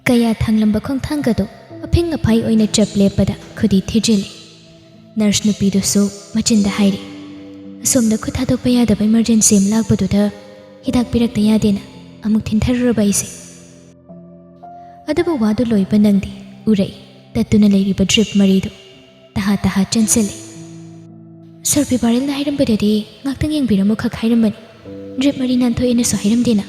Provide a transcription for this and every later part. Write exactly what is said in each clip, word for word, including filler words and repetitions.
ꯀꯌꯥ ꯊꯥꯡꯂꯝꯕ ꯈꯣꯡꯊꯥꯡꯒꯗꯨ ꯑꯐꯤꯡ ꯑꯐꯥꯏ ꯑꯣꯏꯅ ꯆꯞ ꯂꯦꯞꯄꯗ ꯈꯨꯗꯤ ꯊꯤꯖꯤꯜꯂꯤ꯫ ꯅꯔꯁ ꯅꯨꯄꯤꯗꯨꯁꯨ ꯃꯆꯤꯟꯗ ꯍꯥꯏꯔꯤ, "ꯑꯁꯣꯝꯗ ꯈꯨꯠ ꯊꯥꯗꯣꯛꯄ ꯌꯥꯗꯕ ꯏꯃꯔꯖꯦꯟꯁꯤ ꯑꯃ ꯂꯥꯛꯄꯗꯨꯗ ꯍꯤꯗꯥꯛ ꯄꯤꯔꯛꯇ ꯌꯥꯗꯦꯅ ꯑꯃꯨꯛ ꯊꯤꯟꯊꯔꯨꯔꯕ ꯑꯩꯁꯦ"꯫ ꯑꯗꯨꯕꯨ ꯋꯥꯗꯨ ꯂꯣꯏꯕ ꯅꯪꯗꯦ꯫ ꯎꯔꯛꯏ ꯇꯠꯇꯨꯅ ꯂꯩꯔꯤꯕ ꯗ꯭ꯔꯤꯞ ꯃꯔꯤꯗꯨ꯫ ꯇꯍꯥ ꯇꯍꯥ ꯆꯦꯟꯁꯤꯜꯂꯤ꯫ "ꯁꯔ ꯄꯤꯕꯥꯔꯦꯜꯅ ꯍꯥꯏꯔꯝꯕꯗꯗꯤ ꯉꯥꯛꯇꯪ ꯌꯦꯡꯕꯤꯔꯝꯃꯨ ꯈꯛ ꯍꯥꯏꯔꯝꯕꯅꯤ, ꯗ꯭ꯔꯤꯞ ꯃꯔꯤ ꯅꯥꯟꯊꯣꯛꯑꯦꯅꯁꯨ ꯍꯥꯏꯔꯝꯗꯦꯅ"꯫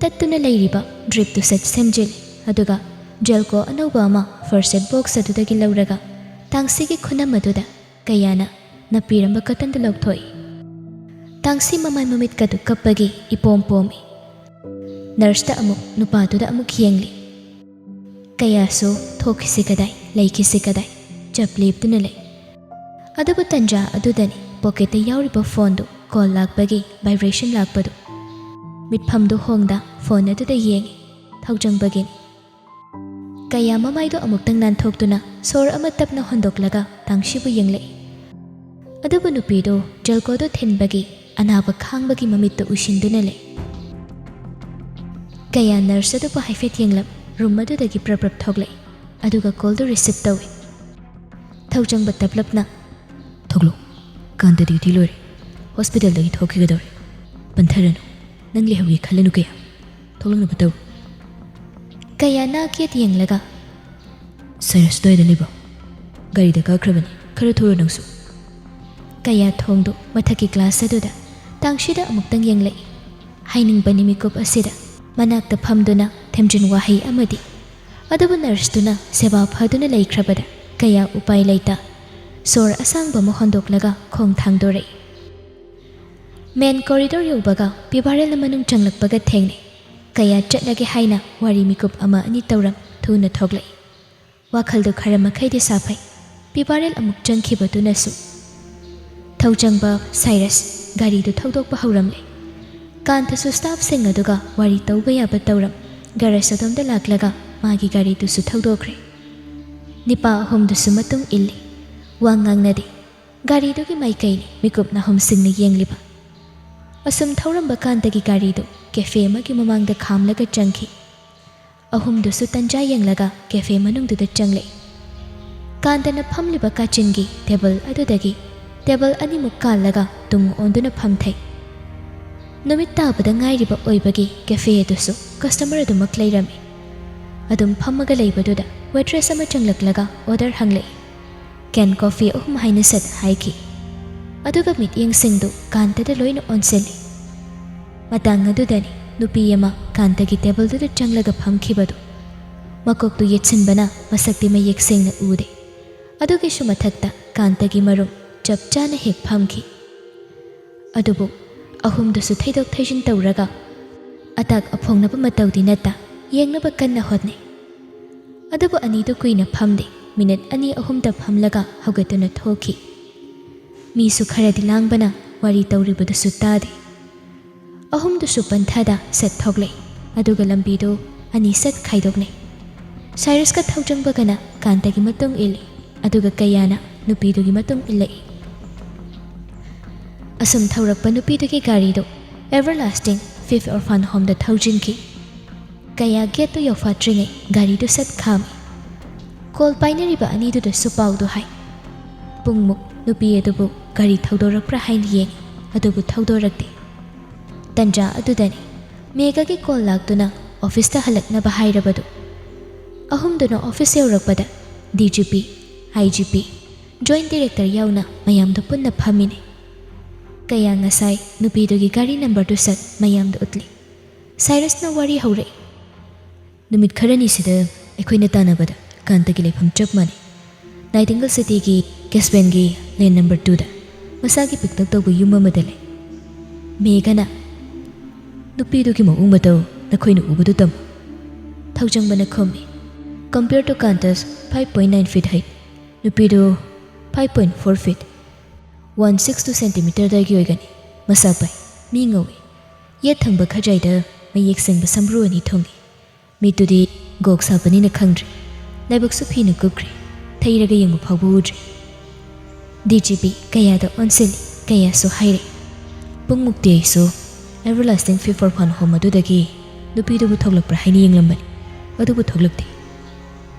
ꯇꯠꯇꯨꯅ ꯂꯩꯔꯤꯕ ꯗ꯭ꯔꯤꯞꯇꯨ ꯁꯠ ꯁꯦꯝꯖꯤꯜꯂꯤ, ꯑꯗꯨꯒ ꯖꯦꯜꯀꯣ ꯑꯅꯧꯕ ꯑꯃ ꯐꯥꯔꯁ ꯑꯦꯗ ꯕꯣꯛꯁ ꯑꯗꯨꯗꯒꯤ ꯂꯧꯔꯒ ꯇꯥꯡꯁꯤꯒꯤ ꯈꯨꯅꯝ ꯑꯗꯨꯗ ꯀꯌꯥꯅ ꯅꯞꯄꯤꯔꯝꯕ ꯀꯇꯟꯗꯨ ꯂꯧꯊꯣꯛꯏ꯫ ꯇꯥꯡꯁꯤ ꯃꯃꯥꯏ ꯃꯃꯤꯠꯀꯗꯨ ꯀꯞꯄꯒꯤ ꯏꯄꯣꯝ ꯄꯣꯝꯃꯤ꯫ ꯅꯔꯁꯇ ꯑꯃꯨꯛ, ꯅꯨꯄꯥꯗꯨꯗ ꯑꯃꯨꯛ ꯌꯦꯡꯂꯤ꯫ ꯀꯌꯥꯁꯨ ꯊꯣꯛꯈꯤꯁꯤ ꯀꯗꯥꯏ, ꯂꯩꯈꯤꯁꯤ ꯀꯗꯥꯏ, ꯆꯞ ꯂꯦꯞꯇꯨꯅ ꯂꯩ꯫ ꯑꯗꯨꯕꯨ ꯇꯟꯖꯥ ꯑꯗꯨꯗꯅꯤ ꯄꯣꯀꯦꯠꯇ ꯌꯥꯎꯔꯤꯕ ꯐꯣꯟꯗꯨ ꯀꯣꯜ ꯂꯥꯛꯄꯒꯤ ꯚꯥꯏꯕ꯭ꯔꯦꯁꯟ ꯂꯥꯛꯄꯗꯨ꯫ ꯃꯤꯠꯐꯝꯗꯨ ꯍꯣꯡꯗ ꯐꯣꯟ ꯑꯗꯨꯗ ꯌꯦꯡꯉꯤ꯫ ꯊꯧꯖꯪꯕꯒꯤꯅꯤ꯫ ꯀꯌꯥ ꯃꯃꯥꯏꯗꯨ ꯑꯃꯨꯛꯇꯪ ꯅꯥꯟꯊꯣꯛꯇꯨꯅ ꯁꯣꯔ ꯑꯃ ꯇꯞꯅ ꯍꯣꯟꯗꯣꯛꯂꯒ ꯇꯥꯡꯁꯤꯕꯨ ꯌꯦꯡꯂꯛꯏ꯫ ꯑꯗꯨꯕꯨ ꯅꯨꯄꯤꯗꯨ ꯖꯦꯜꯀꯣꯗꯨ ꯊꯤꯟꯕꯒꯤ ꯑꯅꯥꯕ ꯈꯥꯡꯕꯒꯤ ꯃꯃꯤꯠꯇꯨ ꯎꯏꯁꯤꯟꯗꯨꯅ ꯂꯩ꯫ ꯀꯌꯥ ꯅꯔꯁ ꯑꯗꯨꯕꯨ ꯍꯥꯏꯐꯦꯠ ꯌꯦꯡꯂꯞ ꯔꯨꯝ ꯑꯗꯨꯗꯒꯤ ꯄ꯭ꯔꯞ ꯄ꯭ꯔꯞ ꯊꯣꯛꯂꯛꯏ, ꯑꯗꯨꯒ ꯀꯣꯜꯗꯨ ꯔꯤꯁꯤꯞ ꯇꯧꯏ꯫ ꯊꯧꯖꯪꯕ ꯇꯞꯂꯞꯅ, "ꯊꯣꯛꯂꯛꯑꯣ, ꯀꯥꯟꯇ ꯗ꯭ꯌꯨꯇꯤ ꯂꯣꯏꯔꯦ, ꯍꯣꯁꯄꯤꯇꯥꯜꯗꯒꯤ ꯊꯣꯛꯈꯤꯒꯗꯧꯔꯦ, ꯄꯟꯊꯔꯅꯨ, ꯅꯪ ꯂꯩꯍꯧꯒꯦ ꯈꯜꯂꯅꯨ ꯀꯌꯥ, ꯊꯣꯛꯂꯛꯅꯕ ꯇꯧ"꯫ ꯀꯌꯥ ꯅꯥꯛ ꯌꯦꯠ ꯌꯦꯡꯂꯒ, "ꯁꯥꯏꯔꯁ ꯑꯗꯨꯋꯥꯏꯗ ꯂꯩꯕ꯭ꯔꯣ? ꯒꯥꯔꯤꯗ ꯀꯥꯈ꯭ꯔꯕꯅꯤ, ꯈꯔ ꯊꯨꯔꯣ ꯅꯪꯁꯨ"꯫ ꯀꯌꯥ ꯊꯣꯡꯗꯨ ꯃꯊꯛꯀꯤ ꯒ꯭ꯂꯥꯁ ꯑꯗꯨꯗ ꯇꯥꯡꯁꯤꯗ ꯑꯃꯨꯛꯇꯪ ꯌꯦꯡꯂꯛꯏ꯫ ꯍꯥꯏꯅꯤꯡꯕꯅꯤ ꯃꯤꯀꯨꯞ ꯑꯁꯤꯗ ꯃꯅꯥꯛꯇ ꯐꯝꯗꯨꯅ ꯊꯦꯝꯖꯤꯟ ꯋꯥꯍꯩ ꯑꯃꯗꯤ꯫ ꯑꯗꯨꯕꯨ ꯅꯔꯁꯇꯨꯅ ꯁꯦꯕꯥ ꯐꯗꯨꯅ ꯂꯩꯈ꯭ꯔꯕꯗ ꯀꯌꯥ ꯎꯄꯥꯏ ꯂꯩꯇ ꯁꯣꯔ ꯑꯁꯥꯡꯕ ꯑꯃ ꯍꯣꯟꯗꯣꯛꯂꯒ ꯈꯣꯡ ꯊꯥꯡꯗꯣꯔꯛꯏ꯫ ꯃꯦꯟ ꯀꯣꯔꯤꯗꯣꯔ ꯌꯧꯕꯒ ꯄꯤꯕꯥꯔꯦꯜꯅ ꯃꯅꯨꯡ ꯆꯪꯂꯛꯄꯒ ꯊꯦꯡꯅꯩ꯫ ꯀꯌꯥ ꯆꯠꯂꯒꯦ ꯍꯥꯏꯅ ꯋꯥꯔꯤ ꯃꯤꯀꯨꯞ ꯑꯃ ꯑꯅꯤ ꯇꯧꯔꯝ ꯊꯨꯅ ꯊꯣꯛꯂꯛꯏ꯫ ꯋꯥꯈꯜꯗꯨ ꯈꯔ ꯃꯈꯩꯗꯤ ꯁꯥꯐꯩ꯫ ꯄꯤꯕꯥꯔꯦꯜ ꯑꯃꯨꯛ ꯆꯪꯈꯤꯕꯗꯨꯅꯁꯨ꯫ ꯊꯧꯖꯪꯕ ꯁꯥꯏꯔꯁ ꯒꯥꯔꯤꯗꯨ ꯊꯧꯗꯣꯛꯄ ꯍꯧꯔꯝꯂꯦ꯫ ꯀꯥꯟꯇꯁꯨ ꯁ꯭ꯇꯥꯐꯁꯤꯡ ꯑꯗꯨꯒ ꯋꯥꯔꯤ ꯇꯧꯕ ꯌꯥꯕ ꯇꯧꯔꯝ ꯒꯔꯦꯖ ꯑꯗꯣꯝꯗ ꯂꯥꯛꯂꯒ ꯃꯥꯒꯤ ꯒꯥꯔꯤꯗꯨꯁꯨ ꯊꯧꯗꯣꯛꯈ꯭ꯔꯦ꯫ ꯅꯤꯄꯥ ꯑꯍꯨꯝꯗꯨꯁꯨ ꯃꯇꯨꯡ ꯏꯜꯂꯤ꯫ ꯋꯥ ꯉꯥꯡꯅꯗꯦ꯫ ꯒꯥꯔꯤꯗꯨꯒꯤ ꯃꯥꯏꯀꯩꯅꯤ ꯃꯤꯀꯨꯞ ꯅꯥꯍꯨꯝꯁꯤꯡꯅ ꯌꯦꯡꯂꯤꯕ꯫ ꯑꯁꯨꯝ ꯊꯧꯔꯝꯕ ꯀꯥꯟꯇꯒꯤ ꯒꯥꯔꯤꯗꯨ ꯀꯦꯐꯦ ꯑꯃꯒꯤ ꯃꯃꯥꯡꯗ ꯈꯥꯝꯂꯒ ꯆꯪꯈꯤ꯫ ꯑꯍꯨꯝꯗꯨꯁꯨ ꯇꯟꯖꯥ ꯌꯦꯡꯂꯒ cafe ꯃꯅꯨꯡꯗꯨꯗ ꯆꯪꯂꯛꯏ꯫ ꯀꯥꯟꯇꯅ ꯐꯝꯂꯤꯕ ꯀꯥꯆꯤꯟꯒꯤ table ꯑꯗꯨꯗꯒꯤ table ꯑꯅꯤꯃꯨꯛ ꯀꯥꯜꯂꯒ ꯇꯨꯡ ꯑꯣꯟꯗꯨꯅ ꯐꯝꯊꯩ꯫ ꯅꯨꯃꯤꯠ ꯇꯥꯕꯗ ꯉꯥꯏꯔꯤꯕ ꯑꯣꯏꯕꯒꯤ cafe ꯑꯗꯨꯁꯨ customer ꯑꯗꯨꯃꯛ ꯂꯩꯔꯝꯃꯤ꯫ ꯑꯗꯨꯝ ꯐꯝꯃꯒ ꯂꯩꯕꯗꯨꯗ waitress ꯑꯃ ꯆꯪꯂꯛꯂꯒ order ꯍꯪꯂꯛꯏ꯫ Can coffee ꯑꯍꯨꯝ ꯍꯥꯏꯅ ꯁꯠ ꯍꯥꯏꯈꯤ꯫ ꯑꯗꯨꯒ ꯃꯤꯠꯌꯦꯡꯁꯤꯡꯗꯨ ꯀꯥꯟꯇꯗ ꯂꯣꯏꯅ ꯑꯣꯟꯁꯤꯜꯂꯤ꯫ ꯃꯇꯥꯡ ꯑꯗꯨꯗꯅꯤ ꯅꯨꯄꯤ ꯑꯃ ꯀꯥꯟꯇꯒꯤ tableꯗꯨꯗ ꯆꯪꯂꯒ ꯐꯝꯈꯤꯕꯗꯨ꯫ ꯃꯀꯣꯛꯇꯨ ꯌꯦꯠꯁꯤꯟꯕꯅ ꯃꯁꯛꯇꯤ ꯃꯌꯦꯛ ꯁꯦꯡꯅ ꯎꯗꯦ꯫ ꯑꯗꯨꯒꯤꯁꯨ ꯃꯊꯛꯇ ꯀꯥꯟꯇꯒꯤ ꯃꯔꯨꯝ ꯆꯞ ꯆꯥꯅ ꯍꯦꯛ ꯐꯝꯈꯤ꯫ ꯑꯗꯨꯕꯨ ꯑꯍꯨꯝꯗꯨꯁꯨ ꯊꯩꯗꯣꯛ ꯊꯩꯖꯤꯟ ꯇꯧꯔꯒ ꯑꯇꯥꯛ ꯑꯐꯣꯡꯅꯕ ꯃꯇꯧꯗꯤ ꯅꯠꯇ ꯌꯦꯡꯅꯕ ꯀꯟꯅ ꯍꯣꯠꯅꯩ꯫ ꯑꯗꯨꯕꯨ ꯑꯅꯤꯗꯨ ꯀꯨꯏꯅ ꯐꯝꯗꯦ꯫ Minute ꯑꯅꯤ ꯑꯍꯨꯝꯇ ꯐꯝꯂꯒ ꯍꯧꯒꯠꯇꯨꯅ ꯊꯣꯛꯈꯤ꯫ ꯃꯤꯁꯨ ꯈꯔꯗꯤ ꯂꯥꯡꯕꯅ ꯋꯥꯔꯤ ꯇꯧꯔꯤꯕꯗꯨꯁꯨ ꯇꯥꯗꯦ꯫ ꯑꯍꯨꯝꯗꯨꯁꯨ ꯄꯟꯊꯥꯗ ꯁꯠ ꯊꯣꯛꯂꯛꯏ꯫ ꯑꯗꯨꯒ ꯂꯝꯕꯤꯗꯨ ꯑꯅꯤ ꯁꯠ ꯈꯥꯏꯗꯣꯛꯅꯩ꯫ ꯁꯥꯏꯔꯁꯀ ꯊꯧꯖꯪꯕꯒꯅ ꯀꯥꯟꯇꯒꯤ ꯃꯇꯨꯡ ꯏꯜꯂꯤ꯫ ꯑꯗꯨꯒ ꯀꯌꯥꯅ ꯅꯨꯄꯤꯗꯨꯒꯤ ꯃꯇꯨꯡ ꯏꯜꯂꯛꯏ꯫ ꯑꯁꯨꯝ ꯊꯧꯔꯛꯄ ꯅꯨꯄꯤꯗꯨꯒꯤ ꯒꯥꯔꯤꯗꯨ Everlasting Fifth Orphan Homeꯗ ꯊꯧꯖꯤꯟꯈꯤ꯫ ꯀꯌꯥ gateꯇꯨ ꯌꯧꯐꯥꯠꯇ꯭ꯔꯤꯉꯩ ꯒꯥꯔꯤꯗꯨ ꯁꯠ ꯈꯥꯝꯃꯤ꯫ Call ꯄꯥꯏꯅꯔꯤꯕ ꯑꯅꯤꯗꯨꯗꯁꯨ ꯄꯥꯎꯗꯨ ꯍꯥꯏ꯫ ꯄꯨꯡꯃꯨꯛ ꯅꯨꯄꯤ ꯑꯗꯨꯕꯨ ꯒꯥꯔꯤ ꯊꯧꯗꯣꯔꯛꯄ꯭ꯔꯥ ꯍꯥꯏꯅ ꯌꯦꯡꯉꯤ, ꯑꯗꯨꯕꯨ ꯊꯧꯗꯣꯔꯛꯇꯦ꯫ ꯇꯟꯖꯥ ꯑꯗꯨꯗꯅꯤ ꯃꯦꯘꯒꯤ call ꯂꯥꯛꯇꯨꯅ officeꯇ ꯍꯜꯂꯛꯅꯕ ꯍꯥꯏꯔꯕꯗꯨ꯫ ꯑꯍꯨꯝꯗꯨꯅ office ꯌꯧꯔꯛꯄꯗ DGP, IGP, Joint Director ꯌꯥꯎꯅ ꯃꯌꯥꯝꯗꯨ ꯄꯨꯟꯅ ꯐꯝꯃꯤꯅꯤ꯫ ꯀꯌꯥ ꯉꯁꯥꯏ ꯅꯨꯄꯤꯗꯨꯒꯤ ꯒꯥꯔꯤ numberꯗꯨ ꯁꯠ ꯃꯌꯥꯝꯗ ꯎꯠꯂꯤ꯫ ꯁꯥꯏꯔꯁꯅ ꯋꯥꯔꯤ ꯍꯧꯔꯛꯏ꯫ ꯅꯨꯃꯤꯠ ꯈꯔꯅꯤꯁꯤꯗ ꯑꯩꯈꯣꯏꯅ ꯇꯥꯟꯅꯕꯗ ꯀꯥꯟꯇꯒꯤ ꯂꯩꯐꯝ ꯆꯞ ꯃꯥꯟꯅꯩ꯫ Nightingale Cityꯒꯤ Caspianꯒꯤ lane number twoꯗ ꯃꯁꯥꯒꯤ ꯄꯤꯛꯇꯛ ꯇꯧꯕ ꯌꯨꯝ ꯑꯃꯗ ꯂꯩ꯫ ꯃꯦꯘꯅ, "ꯅꯨꯄꯤꯗꯨꯒꯤ ꯃꯑꯣꯡ ꯃꯇꯧ ꯅꯈꯣꯏꯅ ꯎꯕꯗꯨ ꯇꯝꯃꯨ꯫" ꯊꯧꯖꯪꯕꯅ ꯈꯨꯝꯃꯤ, "Compare to Kanta's five point nine feet height, ꯅꯨꯄꯤꯗꯨ five point four feet, one sixty-two centimeterꯗꯒꯤ ꯑꯣꯏꯒꯅꯤ꯫ ꯃꯁꯥ ꯄꯥꯏ, ꯃꯤ ꯉꯧꯏ꯫ ꯌꯦꯠ ꯊꯪꯕ ꯈꯖꯥꯏꯗ ꯃꯌꯦꯛ ꯁꯦꯡꯕ ꯁꯝꯕ꯭ꯔꯨ ꯑꯅꯤ ꯊꯨꯡꯏ꯫ ꯃꯤꯠꯇꯨꯗꯤ ꯒꯣꯛ ꯁꯥꯕꯅꯤꯅ ꯈꯪꯗ꯭ꯔꯦ꯫ ꯂꯥꯏꯕꯛꯁꯨ ꯐꯤꯅ ꯀꯨꯞꯈ꯭ꯔꯦ꯫ ꯊꯩꯔꯒ ꯌꯦꯡꯕ ꯐꯥꯎꯕ ꯎꯗ꯭ꯔꯤ꯫" DGP ꯀꯌꯥꯗ ꯑꯣꯟꯁꯤꯜꯂꯤ꯫ ꯀꯌꯥꯁꯨ ꯍꯥꯏꯔꯦ, "ꯄꯨꯡꯃꯨꯛꯇꯤ ꯑꯩꯁꯨ Everlasting Fifth Orphan Home ꯑꯗꯨꯗꯒꯤ ꯅꯨꯄꯤꯗꯨꯕꯨ ꯊꯣꯛꯂꯛꯄ꯭ꯔꯥ ꯍꯥꯏꯅ ꯌꯦꯡꯂꯝꯕꯅꯤ꯫ ꯑꯗꯨꯕꯨ ꯊꯣꯛꯂꯛꯇꯦ꯫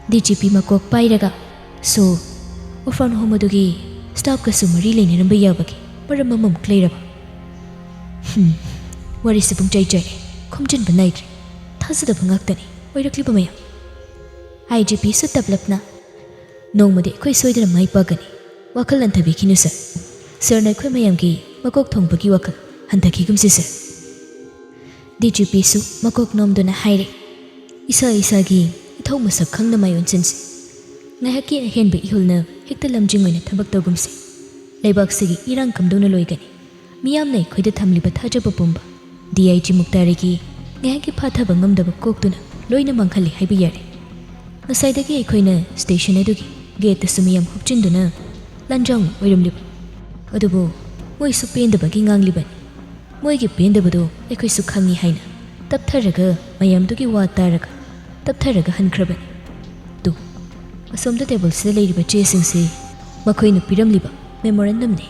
ꯗꯤ ꯖꯤ ꯄꯤ ꯃꯀꯣꯛ ꯄꯥꯏꯔꯒ, "So, orphan home ꯑꯗꯨꯒꯤ staffꯀꯁꯨ ꯃꯔꯤ ꯂꯩꯅꯔꯝꯕ ꯌꯥꯕꯒꯤ ꯃꯔꯝ ꯑꯃꯃꯨꯛ ꯂꯩꯔꯕ?" ꯍꯝ, ꯋꯥꯔꯤꯁꯦ ꯄꯨꯡꯆꯥꯏ ꯆꯥꯏꯔꯦ, ꯈꯣꯝꯖꯤꯟꯕ ꯅꯥꯏꯗ꯭ꯔꯦ꯫ ꯊꯥꯖꯗꯕ ꯉꯥꯛꯇꯅꯤ ꯑꯣꯏꯔꯛꯂꯤꯕ ꯃꯌꯥꯝ꯫ ꯑꯥꯏ ꯖꯤ ꯄꯤꯁꯨ ꯇꯞꯂꯞꯅ, "ꯅꯣꯡꯃꯗꯤ ꯑꯩꯈꯣꯏ ꯁꯣꯏꯗꯅ ꯃꯥꯏ ꯄꯥꯛꯀꯅꯤ꯫ ꯋꯥꯈꯜ ꯍꯟꯊꯕꯤꯈꯤꯅꯨ, ꯁꯔ꯫ ꯁꯔꯅ ꯑꯩꯈꯣꯏ ꯃꯌꯥꯝꯒꯤ ꯃꯀꯣꯛ ꯊꯣꯡꯕꯒꯤ ꯋꯥꯈꯜ ꯍꯟꯊꯈꯤꯒꯨꯝꯁꯤ, ꯁꯔ꯫" ꯗꯤ ꯖꯤ ꯄꯤꯁꯨ ꯃꯀꯣꯛ ꯅꯣꯝꯗꯨꯅ ꯍꯥꯏꯔꯦ, "ꯏꯁꯥ ꯏꯁꯥꯒꯤ ꯏꯊꯧ ꯃꯁꯛ ꯈꯪꯅ ꯃꯥꯏ ꯑꯣꯟꯁꯤꯟꯁꯤ꯫ ꯉꯥꯏꯍꯥꯛꯀꯤ ꯑꯍꯦꯟꯕ ꯏꯍꯨꯜꯅ ꯍꯦꯛꯇ ꯂꯝꯖꯤꯡ ꯑꯣꯏꯅ ꯊꯕꯛ ꯇꯧꯒꯨꯝꯁꯤ꯫ ꯂꯩꯕꯥꯛꯁꯤꯒꯤ ꯏꯔꯥꯡ ꯀꯝꯗꯧꯅ ꯂꯣꯏꯒꯅꯤ? ꯃꯤꯌꯥꯝꯅ ꯑꯩꯈꯣꯏꯗ ꯊꯝꯂꯤꯕ ꯊꯥꯖꯕ ꯄꯨꯝꯕ ꯗꯤ ꯑꯥꯏ ꯖꯤ ꯃꯨꯛꯇꯥꯔꯤꯒꯤ ꯉꯥꯏꯍꯥꯛꯀꯤ ꯐꯥꯊꯕ ꯉꯝꯗꯕ ꯀꯣꯛꯇꯨꯅ ꯂꯣꯏꯅ ꯃꯥꯡꯍꯜꯂꯤ ꯍꯥꯏꯕ ꯌꯥꯔꯦ꯫ ꯉꯁꯥꯏꯗꯒꯤ ꯑꯩꯈꯣꯏꯅ ꯁ꯭ꯇꯦꯁꯟ ꯑꯗꯨꯒꯤ ꯒꯦꯠꯇꯁꯨ ꯃꯤꯌꯥꯝ ꯍꯨꯞꯆꯤꯟꯗꯨꯅ ꯂꯥꯟꯖꯥꯎꯅ ꯑꯣꯏꯔꯝꯂꯤꯕ꯫ ꯑꯗꯨꯕꯨ ꯃꯣꯏꯁꯨ ꯄꯦꯟꯗꯕꯒꯤ ꯉꯥꯡꯂꯤꯕꯅꯤ꯫ ꯃꯣꯏꯒꯤ ꯄꯦꯟꯗꯕꯗꯨ ꯑꯩꯈꯣꯏꯁꯨ ꯈꯪꯏ" ꯍꯥꯏꯅ ꯇꯞꯊꯔꯒ ꯃꯌꯥꯝꯗꯨꯒꯤ ꯋꯥ ꯇꯥꯔꯒ ꯇꯞꯊꯔꯒ ꯍꯟꯈ꯭ꯔꯕꯅꯤ꯫ "ꯇꯨ, ꯑꯁꯣꯝꯗ ꯇꯦꯕꯜꯁꯤꯗ ꯂꯩꯔꯤꯕ ꯆꯦꯁꯤꯡꯁꯤ ꯃꯈꯣꯏꯅ ꯄꯤꯔꯝꯂꯤꯕ ꯃꯦꯃꯣꯔꯦꯟꯗꯝꯅꯤ꯫"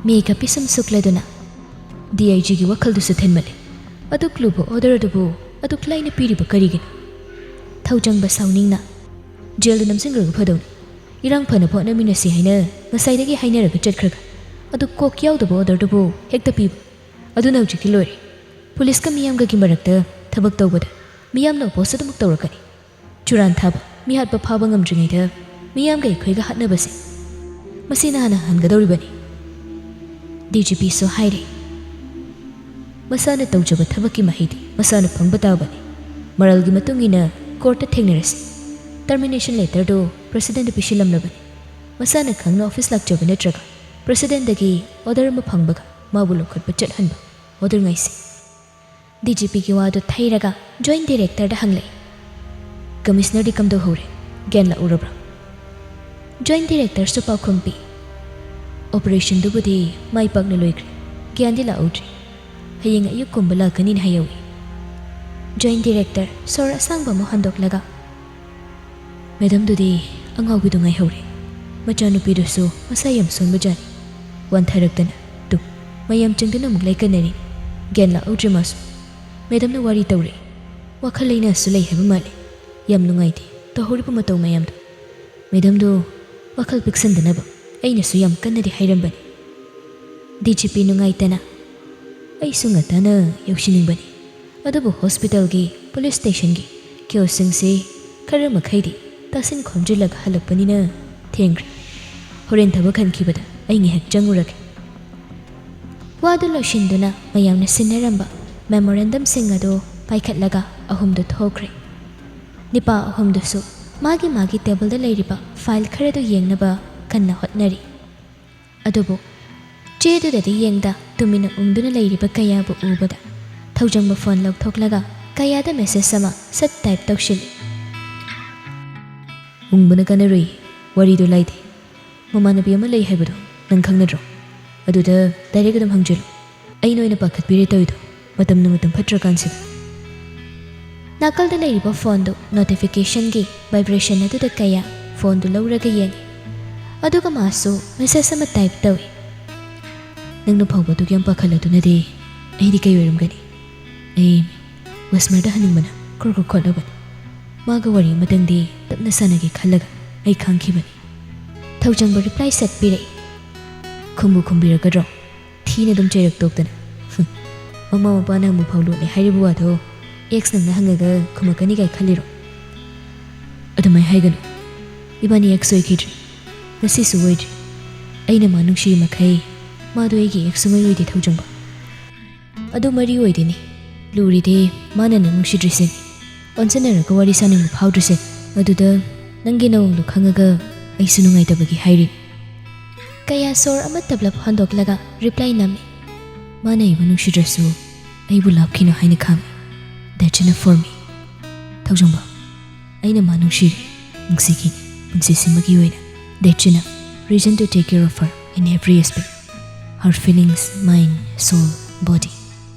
ꯃꯦꯒ ꯄꯤꯁꯨꯝ ꯁꯨꯛꯂꯗꯨꯅ ꯗꯤ ꯑꯥꯏ ꯖꯤꯒꯤ ꯋꯥꯈꯜꯗꯨꯁꯨ ꯊꯦꯟꯃꯜꯂꯦ꯫ ꯑꯗꯨꯛ ꯂꯨꯕ ꯑꯣꯔꯗꯔ ꯑꯗꯨꯕꯨ ꯑꯗꯨꯛ ꯂꯥꯏꯅ ꯄꯤꯔꯤꯕ ꯀꯔꯤꯒꯤꯅꯣ? ꯊꯧꯖꯪꯕ ꯁꯥꯎꯅꯤꯡꯅ, "ꯖꯦꯜꯗ ꯅꯝꯁꯤꯟꯈ꯭ꯔꯒ ꯐꯗꯧꯅꯤ꯫ ꯏꯔꯥꯡ ꯐꯅꯕ ꯍꯣꯠꯅꯃꯤꯟꯅꯁꯤ ꯍꯥꯏꯅ ꯉꯁꯥꯏꯗꯒꯤ ꯍꯥꯏꯅꯔꯒ ꯆꯠꯈ꯭ꯔꯒ ꯑꯗꯨ ꯀꯣꯛ ꯌꯥꯎꯗꯕ ꯑꯣꯔꯗꯔꯗꯨꯕꯨ ꯍꯦꯛꯇ ꯄꯤꯕ꯫ ꯑꯗꯨꯅ ꯍꯧꯖꯤꯛꯇꯤ ꯂꯣꯏꯔꯦ꯫ ꯄꯨꯂꯤꯁꯀ ꯃꯤꯌꯥꯝꯒꯒꯤ ꯃꯔꯛꯇ ꯊꯕꯛ ꯇꯧꯕꯗ ꯃꯤꯌꯥꯝꯅ ꯑꯣꯄꯣꯁ ꯑꯗꯨꯃꯛ ꯇꯧꯔꯛꯀꯅꯤ꯫ ꯆꯨꯔꯥꯟ ꯊꯥꯕ, ꯃꯤꯍꯥꯠꯄ ꯐꯥꯕ ꯉꯝꯗ꯭ꯔꯤꯉꯩꯗ ꯃꯤꯌꯥꯝꯒ ꯑꯩꯈꯣꯏꯒ ꯍꯥꯠꯅꯕꯁꯦ ꯃꯁꯤꯅ ꯍꯥꯟꯅ ꯍꯟꯒꯗꯧꯔꯤꯕꯅꯤ꯫" ꯗꯤ ꯖꯤ ꯄꯤꯁꯨ ꯍꯥꯏꯔꯦ, "ꯃꯁꯥꯅ ꯇꯧꯖꯕ ꯊꯕꯛꯀꯤ ꯃꯍꯩꯗꯤ ꯃꯁꯥꯅ ꯐꯪꯕ ꯇꯥꯕꯅꯤ꯫ ꯃꯔꯜꯒꯤ ꯃꯇꯨꯡ ꯏꯟꯅ ꯀꯣꯔꯠꯇ ꯊꯦꯡꯅꯔꯁꯤ꯫ ꯇꯔꯃꯤꯅꯦꯁꯟ ꯂꯦꯇꯔꯗꯨ ꯄ꯭ꯔꯁꯤꯗꯦꯟꯗ ꯄꯤꯁꯤꯜꯂꯝꯂꯕꯅꯤ꯫ ꯃꯁꯥꯅ ꯈꯪꯅ ꯑꯣꯐꯤꯁ ꯂꯥꯛꯆꯕ ꯅꯠꯇ꯭ꯔꯒ ꯄ꯭ꯔꯁꯤꯗꯦꯟꯗꯒꯤ ꯑꯣꯔꯗꯔ ꯑꯃ ꯐꯪꯕꯒ ꯃꯥꯕꯨ ꯂꯧꯈꯠꯄ ꯆꯠꯍꯟꯕ ꯑꯣꯔꯗꯔ ꯉꯥꯏꯁꯤ꯫" ꯗꯤ ꯖꯤ ꯄꯤꯒꯤ ꯋꯥꯗꯨ ꯊꯩꯔꯒ ꯖꯣꯏꯟꯠ ꯗꯤꯔꯦꯛꯇꯔꯗ ꯍꯪꯂꯦ, "ꯀꯃꯤꯁꯅꯔꯗꯤ ꯀꯝꯗꯧꯍꯧꯔꯦ? ꯒ꯭ꯌꯥꯟ ꯂꯥꯛꯎꯔꯕ꯭ꯔꯥ?" ꯖꯣꯏꯟꯠ ꯗꯤꯔꯦꯛꯇꯔꯁꯨ ꯄꯥꯎꯈꯨꯝ ꯄꯤ, "ꯑꯣꯄꯔꯦꯁꯟꯗꯨꯕꯨꯗꯤ ꯃꯥꯏ ꯄꯥꯛꯅ ꯂꯣꯏꯈ꯭ꯔꯦ, ꯒ꯭ꯌꯥꯟꯗꯤ ꯂꯥꯛꯍꯧꯗ꯭ꯔꯤ꯫ ꯍꯌꯦꯡ ꯑꯌꯨꯛꯀꯨꯝꯕ ꯂꯥꯛꯀꯅꯤꯅ ꯍꯥꯏꯍꯧꯏ꯫" ꯖꯣꯏꯟꯠ ꯗꯤꯔꯦꯛꯇꯔ ꯁꯣꯔ ꯑꯁꯥꯡꯕ ꯑꯃ ꯍꯣꯟꯗꯣꯛꯂꯒ, "ꯃꯦꯗꯝꯗꯨꯗꯤ ꯑꯉꯥꯎꯕꯤꯗꯨ ꯉꯥꯏꯍꯧꯔꯦ꯫ ꯃꯆꯥꯅꯨꯄꯤꯗꯨꯁꯨ ꯃꯁꯥ ꯌꯥꯝ ꯁꯣꯟꯕꯖꯥꯠꯅꯤ꯫ ꯋꯥꯟꯊꯔꯛꯇꯅ ꯇꯨ ꯃꯌꯥꯝ ꯆꯪꯗꯨꯅ ꯑꯃꯨꯛ ꯂꯥꯏꯀꯠꯅꯔꯤ꯫ ꯒ꯭ꯌꯥꯟ ꯂꯥꯛꯍꯧꯗ꯭ꯔꯦ ꯃꯥꯁꯨ꯫ ꯃꯦꯗꯝꯅ ꯋꯥꯔꯤ ꯇꯧꯔꯦ꯫ ꯋꯥꯈꯜ ꯂꯩꯅꯥꯁꯨ ꯂꯩ ꯍꯥꯏꯕ ꯃꯥꯜꯂꯤ꯫ ꯌꯥꯝ ꯅꯨꯡꯉꯥꯏꯇꯦ ꯇꯧꯍꯧꯔꯤꯕ ꯃꯇꯧ ꯃꯌꯥꯝꯗꯣ꯫ ꯃꯦꯗꯝꯗꯣ ꯋꯥꯈꯜ ꯄꯤꯛꯁꯟꯗꯅꯕ ꯑꯩꯅꯁꯨ ꯌꯥꯝ ꯀꯟꯅꯗꯤ ꯍꯥꯏꯔꯝꯕꯅꯤ꯫ ꯗꯤ ꯖꯤ ꯄꯤ ꯅꯨꯡꯉꯥꯏꯇꯅ ꯑꯩꯁꯨ ꯉꯟꯇꯥꯅ ꯌꯧꯁꯤꯟꯅꯤꯡꯕꯅꯤ꯫ ꯑꯗꯨꯕꯨ ꯍꯣꯁꯄꯤꯇꯥꯜꯒꯤ ꯄꯨꯂꯤꯁ ꯁ꯭ꯇꯦꯁꯟꯒꯤ ꯀꯤꯑꯣꯁꯤꯡꯁꯤ ꯈꯔ ꯃꯈꯩꯗꯤ ꯇꯥꯁꯤꯟ ꯈꯣꯝꯖꯤꯜꯂꯒ ꯍꯜꯂꯛꯄꯅꯤꯅ ꯊꯦꯡꯈ꯭ꯔꯦ꯫ ꯍꯣꯔꯦꯟ ꯊꯕꯛ ꯍꯟꯈꯤꯕꯗ ꯑꯩ ꯉꯥꯏꯍꯥꯛ ꯆꯪꯉꯨꯔꯒꯦ꯫ ꯋꯥꯗꯨ ꯂꯣꯏꯁꯤꯟꯗꯨꯅ ꯃꯌꯥꯝꯅ ꯁꯤꯟꯅꯔꯝꯕ ꯃꯦꯃꯣꯔꯦꯟꯗꯝꯁꯤꯡ ꯑꯗꯨ ꯄꯥꯏꯈꯠꯂꯒ ꯑꯍꯨꯝꯗꯨ ꯊꯣꯛꯈ꯭ꯔꯦ꯫ ꯅꯤꯄꯥ ꯑꯍꯨꯝꯗꯨꯁꯨ ꯃꯥꯒꯤ ꯃꯥꯒꯤ ꯇꯦꯕꯜꯗ ꯂꯩꯔꯤꯕ ꯐꯥꯏꯜ ꯈꯔꯗꯨ ꯌꯦꯡꯅꯕ ꯀꯟꯅ ꯍꯣꯠꯅꯔꯤ꯫ ꯑꯗꯨꯕꯨ ꯆꯦꯗꯨꯗꯗꯤ ꯌꯦꯡꯗ ꯇꯨꯃꯤꯟꯅ ꯎꯪꯗꯨꯅ ꯂꯩꯔꯤꯕ ꯀꯌꯥꯕꯨ ꯎꯕꯗ ꯊꯧꯖꯪꯕ ꯐꯣꯟ ꯂꯧꯊꯣꯛꯂꯒ ꯀꯌꯥꯗ ꯃꯦꯁꯦꯖ ꯑꯃ ꯁꯠ ꯇꯥꯏꯞ ꯇꯧꯁꯤꯜꯂꯤ꯫ "ꯎꯪꯕꯅ ꯀꯥꯟꯅꯔꯣꯏ, ꯋꯥꯔꯤꯗꯣ ꯂꯥꯏꯗꯦ꯫ ꯃꯃꯥꯟꯅꯕꯤ ꯑꯃ ꯂꯩ ꯍꯥꯏꯕꯗꯣ ꯅꯪ ꯈꯪꯅꯗ꯭ꯔꯣ? ꯑꯗꯨꯗ ꯗꯥꯏꯔꯦꯛ ꯑꯗꯨꯝ ꯍꯪꯖꯤꯜꯂꯨ꯫ ꯑꯩꯅ ꯑꯣꯏꯅ ꯄꯥꯈꯠꯄꯤꯔꯦ ꯇꯧꯔꯤꯗꯣ, ꯃꯇꯝꯅ ꯃꯇꯝ ꯐꯠꯇ꯭ꯔꯀꯥꯟꯁꯤꯗ"꯫ ꯅꯥꯀꯜꯗ ꯂꯩꯔꯤꯕ ꯐꯣꯟꯗꯨ ꯅꯣꯇꯤꯐꯤꯀꯦꯁꯟꯒꯤ ꯚꯥꯏꯕ꯭ꯔꯦꯁꯟ ꯑꯗꯨꯗ ꯀꯌꯥ ꯐꯣꯟꯗꯨ ꯂꯧꯔꯒ ꯌꯦꯡꯉꯤ꯫ ꯑꯗꯨꯒ ꯃꯥꯁꯨ ꯃꯦꯁꯦꯖ ꯑꯃ ꯇꯥꯏꯞ ꯇꯧꯏ꯫ "ꯅꯪꯅ ꯐꯥꯎꯕ ꯑꯗꯨꯛ ꯌꯥꯝ ꯄꯥꯈꯠꯂꯗꯨꯅꯗꯤ ꯑꯩꯗꯤ ꯀꯩ ꯑꯣꯏꯔꯝꯒꯅꯤ? ꯑꯩ ꯋꯦꯁꯃꯔꯗ ꯍꯟꯅꯤꯡꯕꯅ ꯀ꯭ꯔꯣꯛ ꯀ꯭ꯔꯣꯛ ꯈꯣꯠꯂꯕꯅꯤ꯫ ꯃꯥꯒ ꯋꯥꯔꯤ ꯑꯃꯇꯪꯗꯤ ꯇꯞꯅ ꯁꯥꯟꯅꯒꯦ ꯈꯜꯂꯒ ꯑꯩ ꯈꯥꯡꯈꯤꯕꯅꯤ"꯫ ꯊꯧꯖꯪꯕ ꯔꯤꯄ꯭ꯂꯥꯏ ꯁꯠ ꯄꯤꯔꯛꯏ꯫ "ꯈꯨꯝꯕꯨ ꯈꯨꯝꯕꯤꯔꯛꯀꯗ꯭ꯔꯣ? ꯊꯤꯅ ꯑꯗꯨꯝ ꯆꯩꯔꯛ ꯇꯣꯛꯇꯅ꯫ ꯃꯃꯥ ꯃꯄꯥꯅ ꯑꯃꯨꯛ ꯐꯥꯎ ꯂꯣꯠꯂꯦ ꯍꯥꯏꯔꯤꯕ ꯋꯥꯗꯣ ꯑꯦꯛꯁ ꯅꯪꯅ ꯍꯪꯉꯒ ꯈꯨꯝꯃꯛꯀꯅꯤ ꯀꯥꯏ ꯈꯜꯂꯤꯔꯣ? ꯑꯗꯨꯃꯥꯏ ꯍꯥꯏꯒꯅꯨ꯫ ꯏꯕꯥꯅꯤ ꯑꯦꯛꯁ ꯑꯣꯏꯈꯤꯗ꯭ꯔꯤ, ꯉꯁꯤꯁꯨ ꯑꯣꯏꯗ꯭ꯔꯤ꯫ ꯑꯩꯅ ꯃꯥ ꯅꯨꯡꯁꯤꯔꯤ ꯃꯈꯩ ꯃꯥꯗꯣ ꯑꯩꯒꯤ ꯑꯦꯛꯁ ꯁꯨꯡꯑꯣꯏ ꯑꯣꯏꯗꯦ ꯊꯧꯖꯪꯕ꯫ ꯑꯗꯨ ꯃꯔꯤ ꯑꯣꯏꯗꯦꯅꯦ꯫ ꯂꯨꯔꯤꯗꯤ ꯃꯥꯅ ꯅꯪ ꯅꯨꯡꯁꯤꯗ꯭ꯔꯤꯁꯦ, ꯑꯣꯟꯁꯤꯟꯅꯔꯒ ꯋꯥꯔꯤ ꯁꯥꯅꯤꯡꯕ ꯐꯥꯎꯗ꯭ꯔꯤꯁꯦ꯫ ꯑꯗꯨꯗ ꯅꯪꯒꯤ ꯅꯑꯣꯡꯗꯣ ꯈꯪꯉꯒ ꯑꯩꯁꯨ ꯅꯨꯡꯉꯥꯏꯇꯕꯒꯤ ꯍꯥꯏꯔꯤꯅꯤ"꯫ ꯀꯌꯥ ꯁꯣꯔ ꯑꯃ ꯇꯞꯂꯞ ꯍꯣꯟꯗꯣꯛꯂꯒ ꯔꯤꯄ꯭ꯂꯥꯏ ꯅꯝꯃꯤ꯫ "ꯃꯥꯅ ꯑꯩꯕꯨ ꯅꯨꯡꯁꯤꯗ꯭ꯔꯁꯨ ꯑꯩꯕꯨ ꯂꯥꯞꯈꯤꯅꯨ ꯍꯥꯏꯅ ꯈꯥꯡꯉꯤ꯫ That's enough for me"꯫ ꯊꯧꯖꯪꯕ, ꯑꯩꯅ ꯃꯥ ꯅꯨꯡꯁꯤꯔꯤ, ꯅꯨꯡꯁꯤꯈꯤꯅꯤ, ꯄꯨꯟꯁꯤꯁꯤꯃꯒꯤ ꯑꯣꯏꯅ꯫ That's enough. Reason to take care of her in every aspect. Her feelings, mind, soul, body,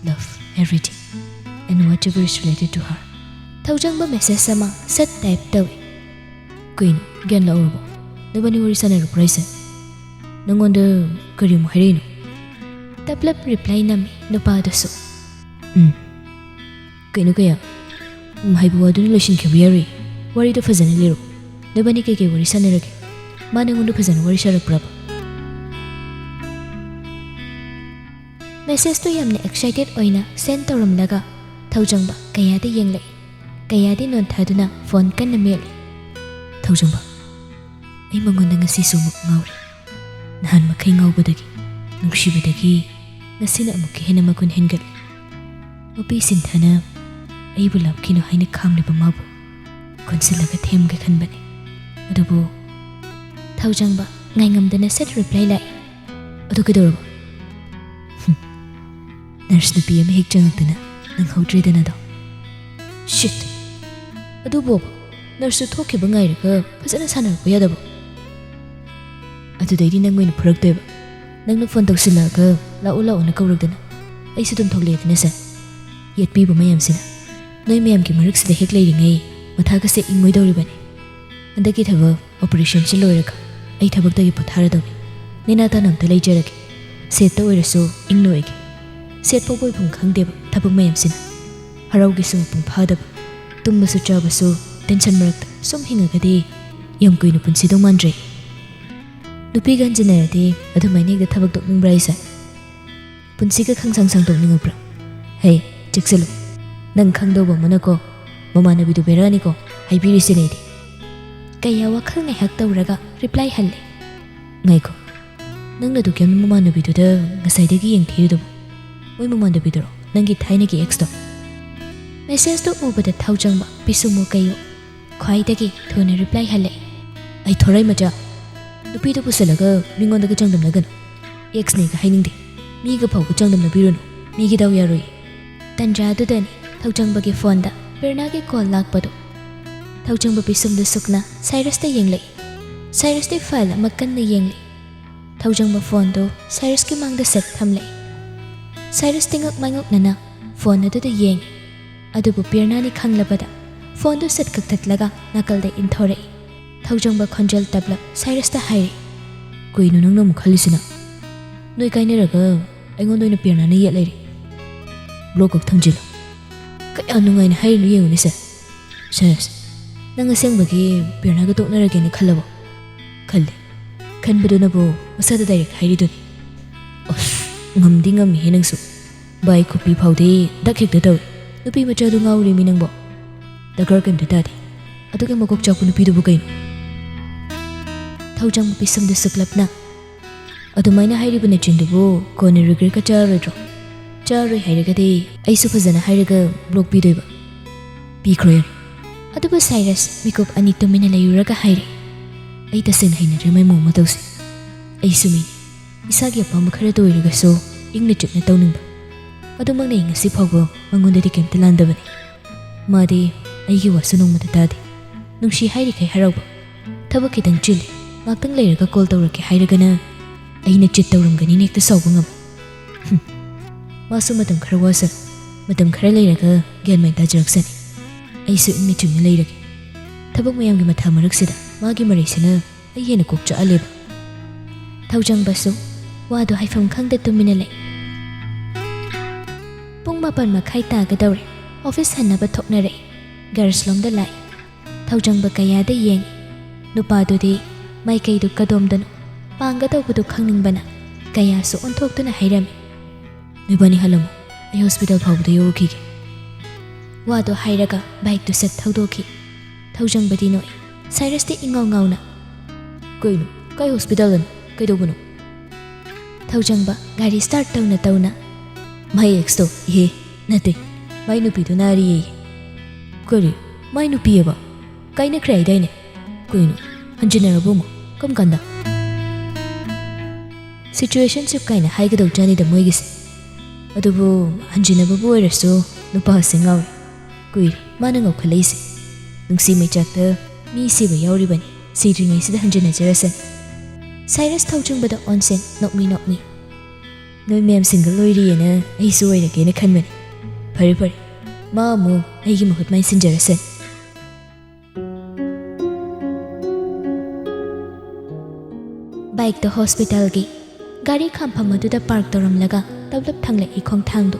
love, everything. And whatever is related to her. ꯊꯧꯖꯪꯕ ꯃꯦꯁꯦꯖ ꯑꯃ ꯁꯠ ꯇꯥꯏꯞ ꯇꯧꯏ꯫ "ꯀꯩꯅꯣ, ꯒ꯭ꯌꯥꯟ ꯂꯥꯛꯎꯔꯕꯣ? ꯅꯕꯥꯅꯤ ꯋꯥꯔꯤ ꯁꯥꯟꯅꯔꯛꯄ꯭ꯔꯥ ꯍꯥꯏꯁꯦ? ꯅꯪꯉꯣꯟꯗ ꯀꯔꯤ ꯑꯃꯨꯛ ꯍꯥꯏꯔꯛꯏꯅꯣ?" ꯇꯞꯂꯞ ꯔꯤꯄ꯭ꯂꯥꯏ ꯅꯝꯃꯤ ꯅꯨꯄꯥꯗꯨꯁꯨ꯫ "ꯎꯝ꯫ ꯀꯩꯅꯣ ꯀꯌꯥ? ꯎꯝ ꯍꯥꯏꯕ ꯋꯥꯗꯨꯅ ꯂꯣꯏꯁꯤꯟꯈꯤꯕ ꯌꯥꯔꯣꯏ꯫ ꯋꯥꯔꯤꯗꯣ ꯐꯖꯅ ꯂꯤꯔꯣ꯫ ꯅꯕꯥꯅꯤ ꯀꯩꯀꯩ ꯋꯥꯔꯤ ꯁꯥꯟꯅꯔꯒꯦ? ꯃꯥ ꯅꯉꯣꯟꯗ ꯐꯖꯅ ꯋꯥꯔꯤ ꯁꯥꯔꯛꯄ꯭ꯔꯕ? ꯃꯦꯁꯦꯖꯇꯨ ꯌꯥꯝꯅ ꯑꯦꯛꯁꯥꯏꯇꯦꯠ ꯑꯣꯏꯅ ꯁꯦꯟ ꯇꯧꯔꯝꯂꯒ ꯊꯧꯖꯪꯕ ꯀꯌꯥꯗ ꯌꯦꯡꯂꯛꯏ꯫ ꯀꯌꯥꯗꯤ ꯅꯣꯟꯊꯗꯨꯅ ꯐꯣꯟ ꯀꯟꯅ ꯃꯦꯠꯂꯤ꯫ ꯊꯧꯖꯪꯕ, ꯑꯩ ꯃꯉꯣꯟꯗ ꯉꯁꯤꯁꯨ ꯑꯃꯨꯛ ꯉꯥꯎꯔꯤ꯫ ꯅꯍꯥꯟ ꯃꯈꯩ ꯉꯥꯎꯕꯗꯒꯤ, ꯅꯨꯡꯁꯤꯕꯗꯒꯤ ꯉꯁꯤꯅ ꯑꯃꯨꯛꯀ ꯍꯦꯟꯅ ꯃꯒꯨꯟ ꯍꯦꯟꯒꯠꯂꯤ꯫ ꯃꯄꯤ ꯁꯤꯟꯊꯅ ꯑꯩꯕꯨ ꯂꯥꯞꯈꯤꯅꯨ ꯍꯥꯏꯅ ꯈꯥꯝꯂꯤꯕ ꯃꯥꯕꯨ ꯀꯣꯟꯁꯤꯜꯂꯒ ꯊꯦꯝꯒꯦ ꯈꯟꯕꯅꯤ꯫ ꯑꯗꯨꯕꯨ ꯊꯧꯖꯪꯕ ꯉꯥꯏꯉꯝꯗꯅ ꯁꯠ ꯔꯤꯄ꯭ꯂꯥꯏ ꯂꯥꯛꯏ꯫ ꯑꯗꯨ ꯀꯩꯗꯧꯔꯕ? ꯍꯨꯝ, ꯅꯔꯁ ꯅꯨꯄꯤ ꯑꯃ ꯍꯦꯛ ꯆꯪꯉꯛꯇꯅ ꯅꯪꯍꯧꯗ꯭ꯔꯦꯗꯅꯗꯣ꯫ ꯁꯤꯠ! ꯑꯗꯨꯕꯨ ꯅꯔꯁꯇꯨ ꯊꯣꯛꯈꯤꯕ ꯉꯥꯏꯔꯒ ꯐꯖꯅ ꯁꯥꯟꯅꯔꯛꯄ ꯌꯥꯗꯕ? ꯑꯗꯨꯗꯩꯗꯤ ꯅꯪ ꯑꯣꯏꯅ ꯐꯨꯔꯛꯇꯣꯏꯕ꯫ ꯅꯪꯅ ꯐꯣꯟ ꯇꯧꯁꯤꯜꯂꯛꯑꯒ ꯂꯥꯛꯑꯣ ꯂꯥꯛꯑꯣꯅ ꯀꯧꯔꯛꯇꯅ ꯑꯩꯁꯨ ꯑꯗꯨꯝ ꯊꯣꯛꯂꯛꯑꯦꯗꯅ ꯁꯦ꯫ ꯌꯦꯠꯄꯤꯕ ꯃꯌꯥꯝꯁꯤꯅ ꯅꯣꯏ ꯃꯌꯥꯝꯒꯤ ꯃꯔꯛꯁꯤꯗ ꯍꯦꯛ ꯂꯩꯔꯤꯉꯩ ꯃꯊꯥꯒꯁꯦ ꯏꯪꯉꯣꯏꯗꯧꯔꯤꯕꯅꯤ꯫ ꯍꯟꯗꯛꯀꯤ ꯊꯕꯛ ꯑꯣꯄꯔꯦꯁꯟꯁꯤ ꯂꯣꯏꯔꯒ ꯑꯩ ꯊꯕꯛꯇꯒꯤ ꯄꯣꯊꯥꯔꯗꯧꯅꯤ꯫ ꯅꯦꯅꯥ ꯇꯥꯅ ꯑꯝꯇ ꯂꯩꯖꯔꯒꯦ꯫ ꯁꯦꯠꯇ ꯑꯣꯏꯔꯁꯨ ꯏꯪꯅ ꯑꯣꯏꯒꯦ꯫ ꯁꯦꯠ ꯐꯥꯎꯕ ꯑꯣꯏꯐꯝ ꯈꯪꯗꯦꯕ ꯊꯕꯛ ꯃꯌꯥꯝꯁꯤꯅ꯫ ꯍꯔꯥꯎꯒꯦꯁꯨ ꯃꯄꯨꯡ ꯐꯥꯗꯕ, ꯇꯨꯝꯕꯁꯨ ꯆꯥꯕꯁꯨ ꯇꯦꯟꯁꯟ ꯃꯔꯛꯇ ꯁꯨꯝ ꯍꯤꯡꯉꯒꯗꯤ ꯌꯥꯝ ꯀꯨꯏꯅ ꯄꯨꯟꯁꯤꯗꯧ ꯃꯥꯟꯗ꯭ꯔꯦ꯫ ꯅꯨꯄꯤꯒ ꯍꯟꯖꯤꯟꯅꯔꯗꯤ ꯑꯗꯨꯃꯥꯏꯅ ꯍꯦꯛꯇ ꯊꯕꯛ ꯇꯣꯛꯅꯤꯡꯕ꯭ꯔꯥ ꯍꯥꯏꯁꯦ? ꯄꯨꯟꯁꯤꯒ ꯈꯪꯁꯥꯡ ꯁꯥꯡꯗꯣꯛꯅꯤꯡꯉꯛꯄ꯭ꯔꯥ? ꯍꯦ, ꯆꯦꯛꯁꯤꯜꯂꯨ꯫ ꯅꯪ ꯈꯪꯗꯧꯕ ꯑꯃꯅꯀꯣ, ꯃꯃꯥꯟꯅꯕꯤꯗꯨ ꯕꯦꯔꯥꯅꯤꯀꯣ, ꯍꯥꯏꯕꯤꯔꯤꯁꯤꯅꯦ ꯑꯩꯗꯤ꯫ ꯀꯌꯥ ꯋꯥꯈꯜ ꯉꯥꯏꯍꯥꯛ ꯇꯧꯔꯒ ꯔꯤꯄ꯭ꯂꯥꯏ ꯍꯜꯂꯦ꯫ ꯉꯥꯏꯈꯣ, ꯅꯪꯅ ꯑꯗꯨꯛ ꯌꯥꯝꯅ ꯃꯃꯥꯟꯅꯕꯤꯗꯨꯗ ꯉꯁꯥꯏꯗꯒꯤ ꯌꯦꯡꯊꯤꯔꯤꯗꯨꯕꯨ? ꯃꯣꯏ ꯃꯃꯥꯟꯅꯕꯤꯗꯨꯔꯣ? ꯅꯪꯒꯤ ꯊꯥꯏꯅꯒꯤ ꯑꯦꯛꯁꯇꯣ? ꯃꯦꯁꯦꯖꯇꯨ ꯎꯕꯗ ꯊꯧꯖꯪꯕ ꯄꯤꯁꯨꯝ ꯃꯨꯛ ꯀꯩꯌꯨ ꯈ꯭ꯋꯥꯏꯗꯒꯤ ꯊꯨꯅ ꯔꯤꯄ꯭ꯂꯥꯏ ꯍꯜꯂꯛꯏ꯫ ꯑꯩ ꯊꯣꯔꯩ ꯃꯆꯥ, ꯅꯨꯄꯤꯗꯨ ꯄꯨꯁꯜꯂꯒ ꯃꯤꯉꯣꯟꯗꯒ ꯆꯥꯡꯗꯝꯅꯒꯅꯨ꯫ ꯑꯦꯛꯁꯅꯦꯒ ꯍꯥꯏꯅꯤꯡꯗꯦ꯫ ꯃꯤꯒ ꯐꯥꯎꯕ ꯆꯥꯡꯗꯝꯅꯕꯤꯔꯨꯅꯨ꯫ ꯃꯤꯒꯤ ꯗꯥꯎ ꯌꯥꯔꯣꯏ꯫ ꯇꯟꯖꯥꯗꯨꯗꯅꯤ ꯊꯧꯖꯪꯕꯒꯤ ꯐꯣꯟꯗ ꯕꯤꯔꯅꯥꯒꯤ ꯀꯣꯜ ꯂꯥꯛꯄꯗꯨ꯫ ꯊꯧꯖꯪꯕ ꯄꯤꯁꯨꯝꯗꯨ ꯁꯨꯛꯅ ꯁꯥꯏꯔꯁꯇ ꯌꯦꯡꯂꯛꯏ꯫ ꯁꯥꯏꯔꯁꯇꯤ ꯐꯥꯏꯜ ꯑꯃ ꯀꯟꯅ ꯌꯦꯡꯂꯤ꯫ ꯊꯧꯖꯪꯕ ꯐꯣꯟꯗꯨ ꯁꯥꯏꯔꯁꯀꯤ ꯃꯥꯡꯗ ꯁꯠ ꯊꯝꯂꯛꯏ꯫ ꯁꯥꯏꯔꯁꯇꯤ ꯉꯛ ꯃꯥꯏꯉꯣꯛꯅꯅ ꯐꯣꯟ ꯑꯗꯨꯗ ꯌꯦꯡꯉꯤ꯫ ꯑꯗꯨꯕꯨ ꯄꯤꯔꯅꯥꯅꯤ ꯈꯪꯂꯕꯗ ꯐꯣꯟꯗꯨ ꯁꯠ ꯀꯛꯊꯠꯂꯒ ꯅꯥꯀꯜꯗ ꯏꯟꯊꯣꯔꯛꯏ꯫ ꯊꯧꯖꯪꯕ ꯈꯣꯟꯖꯦꯜ ꯇꯞꯂꯞ ꯁꯥꯏꯔꯁꯇ ꯍꯥꯏꯔꯤ꯫ ꯀꯩꯅꯣ ꯅꯪꯅ ꯑꯃꯨꯛ ꯈꯜꯂꯤꯁꯤꯅ? ꯅꯣꯏ ꯀꯥꯏꯅꯔꯒ ꯑꯩꯉꯣꯟꯗ ꯑꯣꯏꯅ ꯄꯤꯔꯅꯥꯅ ꯌꯦꯠ ꯂꯩꯔꯦ꯫ ꯕ꯭ꯂꯣꯛ ꯀꯛ ꯊꯝꯖꯤꯜꯂꯨ꯫ ꯀꯌꯥ ꯅꯨꯡꯉꯥꯏꯅ ꯍꯥꯏꯔꯤꯅꯣ ꯌꯦꯡꯉꯨꯅꯦ ꯁꯦ꯫ ꯁꯦꯁ, ꯅꯪ ꯑꯁꯦꯡꯕꯒꯤ ꯄ꯭ꯔꯦꯔꯅꯥꯒ ꯇꯣꯛꯅꯔꯒꯦꯅ ꯈꯜꯂꯕꯣ? ꯈꯜꯂꯦ꯫ ꯈꯟꯕꯗꯨꯅꯕꯨ ꯃꯁꯥꯗ ꯗꯥꯏꯔꯦꯛ ꯍꯥꯏꯔꯤꯗꯨꯅꯤ꯫ ꯑꯁ, ꯉꯝꯗꯤ ꯉꯝꯃꯤꯍꯦ ꯅꯪꯁꯨ꯫ ꯚꯥꯏ ꯈꯨꯄꯤ ꯐꯥꯎꯗꯤ ꯗꯛ ꯍꯦꯛꯇ ꯇꯧꯏ꯫ ꯅꯨꯄꯤ ꯃꯆꯥꯗꯨ ꯉꯥꯎꯔꯦꯃꯤ ꯅꯪꯕꯣ꯫ ꯗꯔꯀꯥꯔ ꯀꯩꯝꯇ ꯇꯥꯗꯦ꯫ ꯑꯗꯨꯒꯤ ꯃꯀꯣꯛ ꯆꯥꯛꯄ ꯅꯨꯄꯤꯗꯨꯕꯨ ꯀꯩꯅꯣ? ꯊꯧꯖꯥꯡ ꯃꯄꯤꯁꯨꯝꯗ ꯁꯨꯛꯂꯞꯅ꯫ ꯑꯗꯨꯃꯥꯏꯅ ꯍꯥꯏꯔꯤꯕ ꯅꯆꯤꯟꯗꯨꯕꯨ ꯀꯣꯟꯅ ꯔꯤꯒ꯭ꯔꯦꯠꯀ ꯆꯥꯔꯣꯏꯗ꯭ꯔꯣ? ꯆꯥꯔꯣꯏ ꯍꯥꯏꯔꯒꯗꯤ ꯑꯩꯁꯨ ꯐꯖꯅ ꯍꯥꯏꯔꯒ ꯕ꯭ꯂꯣꯛ ꯄꯤꯗꯣꯏꯕ꯫ ꯄꯤꯈ꯭ꯔꯣ ꯌꯥꯔꯦ꯫ ꯑꯗꯨꯕꯨ ꯁꯥꯏꯔꯁ ꯃꯤꯀꯨꯞ ꯑꯅꯤ ꯇꯨꯃꯤꯟꯅ ꯂꯩꯔꯨꯔꯒ ꯍꯥꯏꯔꯦ, "ꯑꯩ ꯇꯁꯦꯡꯅ ꯍꯩꯅꯗ꯭ꯔꯦ ꯃꯥꯏ ꯃꯑꯣꯡ ꯃꯇꯧꯁꯦ꯫ ꯑꯩꯁꯨ ꯃꯤꯅꯤ꯫ ꯏꯁꯥꯒꯤ ꯑꯄꯥꯝꯕ ꯈꯔꯇ ꯑꯣꯏꯔꯒꯁꯨ ꯏꯪꯅ ꯆꯤꯛꯅ ꯇꯧꯅꯤꯡꯕ꯫ ꯑꯗꯨꯃꯛꯅ ꯑꯩ ꯉꯁꯤ ꯐꯥꯎꯕ ꯃꯉꯣꯟꯗꯗꯤ ꯀꯩꯝꯇ ꯂꯥꯟꯗꯕꯅꯤ꯫ ꯃꯥꯗꯤ ꯑꯩꯒꯤ ꯋꯥꯁꯨ ꯅꯣꯡꯃꯇ ꯇꯥꯗꯦ꯫ ꯅꯨꯡꯁꯤ ꯍꯥꯏꯔꯤꯈꯩ ꯍꯔꯥꯎꯕ꯫ ꯊꯕꯛ ꯈꯤꯇꯪ ꯆꯤꯜꯂꯤ, ꯉꯥꯛꯇꯪ ꯂꯩꯔꯒ ꯀꯣꯜ ꯇꯧꯔꯛꯀꯦ ꯍꯥꯏꯔꯒꯅ ꯑꯩꯅ ꯆꯤꯠ ꯇꯧꯔꯝꯒꯅꯤꯅ ꯍꯦꯛꯇ ꯁꯥꯎꯕ ꯉꯝꯃꯤ꯫ ꯍꯨꯝ꯫ ꯃꯥꯁꯨ ꯃꯇꯝ ꯈꯔ ꯋꯥꯁꯅꯨ, ꯃꯇꯝ ꯈꯔ ꯂꯩꯔꯒ ꯒ꯭ꯌꯥꯟ ꯃꯦꯟ ꯇꯥꯖꯔꯛꯁꯅꯤ꯫ ꯑꯩꯁꯨ ꯏꯪꯅ ꯆꯤꯡꯅ ꯂꯩꯔꯒꯦ꯫ ꯊꯕꯛ ꯃꯌꯥꯝꯒꯤ ꯃꯊꯥ ꯃꯔꯛꯁꯤꯗ ꯃꯥꯒꯤ ꯃꯔꯩꯁꯤꯅ ꯑꯩ ꯍꯦꯟꯅ ꯀꯣꯛ ꯆꯥꯛꯍꯜꯂꯦꯕ"꯫ ꯊꯧꯖꯪꯕꯁꯨ ꯋꯥꯗꯣ ꯍꯥꯏꯐꯝ ꯈꯪꯗ ꯇꯨꯃꯤꯟꯅ ꯂꯩ꯫ ꯄꯨꯡ ꯃꯥꯄꯟ ꯃꯈꯥꯏ ꯇꯥꯒꯗꯧꯔꯦ꯫ ꯑꯣꯐꯤꯁ ꯍꯟꯅꯕ ꯊꯣꯛꯅꯔꯛꯏ꯫ ꯒꯥꯔꯦꯖ ꯂꯣꯝꯗ ꯂꯥꯛꯏ꯫ ꯊꯧꯖꯪꯕ ꯀꯌꯥꯗ ꯌꯦꯡꯉꯤ꯫ ꯅꯨꯄꯥꯗꯨꯗꯤ ꯃꯥꯏꯀꯩꯗꯨ ꯀꯗꯣꯝꯗꯅꯣ ꯄꯥꯡꯒꯗꯧꯕꯗꯨ ꯈꯪꯅꯤꯡꯕꯅ ꯀꯌꯥꯁꯨ ꯑꯣꯟꯊꯣꯛꯇꯨꯅ ꯍꯥꯏꯔꯝꯃꯤ꯫ "ꯅꯣꯏꯕꯥꯅꯤ ꯍꯜꯂꯝꯃꯨ, ꯑꯩ ꯍꯣꯁꯄꯤꯇꯥꯜ ꯐꯥꯎꯕꯗ ꯌꯧꯔꯨꯈꯤꯒꯦ"꯫ ꯋꯥꯗꯣ ꯍꯥꯏꯔꯒ ꯕꯥꯏꯛꯇꯨ ꯁꯠ ꯊꯧꯗꯣꯛꯈꯤ꯫ ꯊꯧꯖꯪꯕꯗꯤ ꯅꯣꯛꯏ꯫ ꯁꯥꯏꯔꯁꯇꯤ ꯏꯉꯥꯎ ꯉꯥꯎꯅ, "ꯀꯩꯅꯣ? ꯀꯥꯏ ꯍꯣꯁꯄꯤꯇꯥꯜꯗꯅꯣ? ꯀꯩꯗꯧꯕꯅꯣ?" ꯊꯧꯖꯪꯕ ꯒꯥꯔꯤ ꯁ꯭ꯇꯥꯔꯠ ꯇꯧꯅ ꯇꯧꯅ, "ꯃꯥꯏ ꯑꯦꯛꯁꯇꯣ, ꯏꯍꯦ, ꯅꯠꯇꯦ, ꯃꯥꯏ ꯅꯨꯄꯤꯗꯣ ꯅꯥꯔꯤꯌꯦ"꯫ "ꯀꯔꯤ? ꯃꯥꯏ ꯅꯨꯄꯤꯑꯕ? ꯀꯥꯏꯅꯈ꯭ꯔꯦ ꯍꯥꯏꯗꯥꯏꯅꯦ? ꯀꯩꯅꯣ? ꯍꯟꯖꯤꯟꯅꯔꯕꯣ ꯑꯃꯨꯛ? ꯀꯔꯝ ꯀꯥꯟꯗ?" ꯁꯤꯆꯨꯋꯦꯁꯟꯁꯤꯞ ꯀꯥꯏꯅ ꯍꯥꯏꯒꯗꯧ ꯖꯥꯠꯅꯤꯗ ꯃꯣꯏꯒꯤꯁꯦ꯫ ꯑꯗꯨꯕꯨ ꯍꯟꯖꯤꯟꯅꯕꯕꯨ ꯑꯣꯏꯔꯁꯨ ꯅꯨꯄꯥꯁꯦ ꯉꯥꯎꯔꯦ꯫ ꯀꯨꯏꯔꯦ ꯃꯥꯅ ꯉꯥꯎꯈꯠꯂꯛꯏꯁꯦ꯫ ꯅꯨꯡꯁꯤ ꯃꯩꯆꯥꯛꯇ ꯃꯤ ꯁꯤꯕ ꯌꯥꯎꯔꯤꯕꯅꯤ꯫ ꯁꯤꯗ꯭ꯔꯤꯉꯩꯁꯤꯗ ꯍꯟꯖꯤꯟꯅꯖꯔꯁꯅꯤ꯫ ꯁꯥꯏꯔꯁ ꯊꯧꯆꯤꯡꯕꯗ ꯑꯣꯟꯁꯦꯟ ꯅꯣꯛꯃꯤ ꯅꯣꯛꯃꯤ꯫ "ꯅꯣꯏ ꯃꯌꯥꯝ ꯁꯤꯡꯒꯜ ꯑꯣꯏꯔꯤꯌꯦꯅ ꯑꯩꯁꯨ ꯑꯣꯏꯔꯒꯦꯅ ꯈꯟꯕꯅꯤ꯫ ꯐꯔꯦ ꯐꯔꯦ, ꯃꯥ ꯑꯃꯨꯛ ꯑꯩꯒꯤ ꯃꯍꯨꯠ ꯃꯥꯏ ꯁꯤꯟꯖꯔꯁꯅꯤ"꯫ ꯕꯥꯏꯛꯇꯣ ꯍꯣꯁꯄꯤꯇꯥꯜꯒꯤ ꯒꯥꯔꯤ ꯈꯥꯝꯐꯝ ꯑꯗꯨꯗ ꯄꯥꯔꯛ ꯇꯧꯔꯝꯂꯒ ꯇꯞꯂꯞ ꯊꯥꯡꯂꯛꯏ ꯈꯣꯡꯊꯥꯡꯗꯨ꯫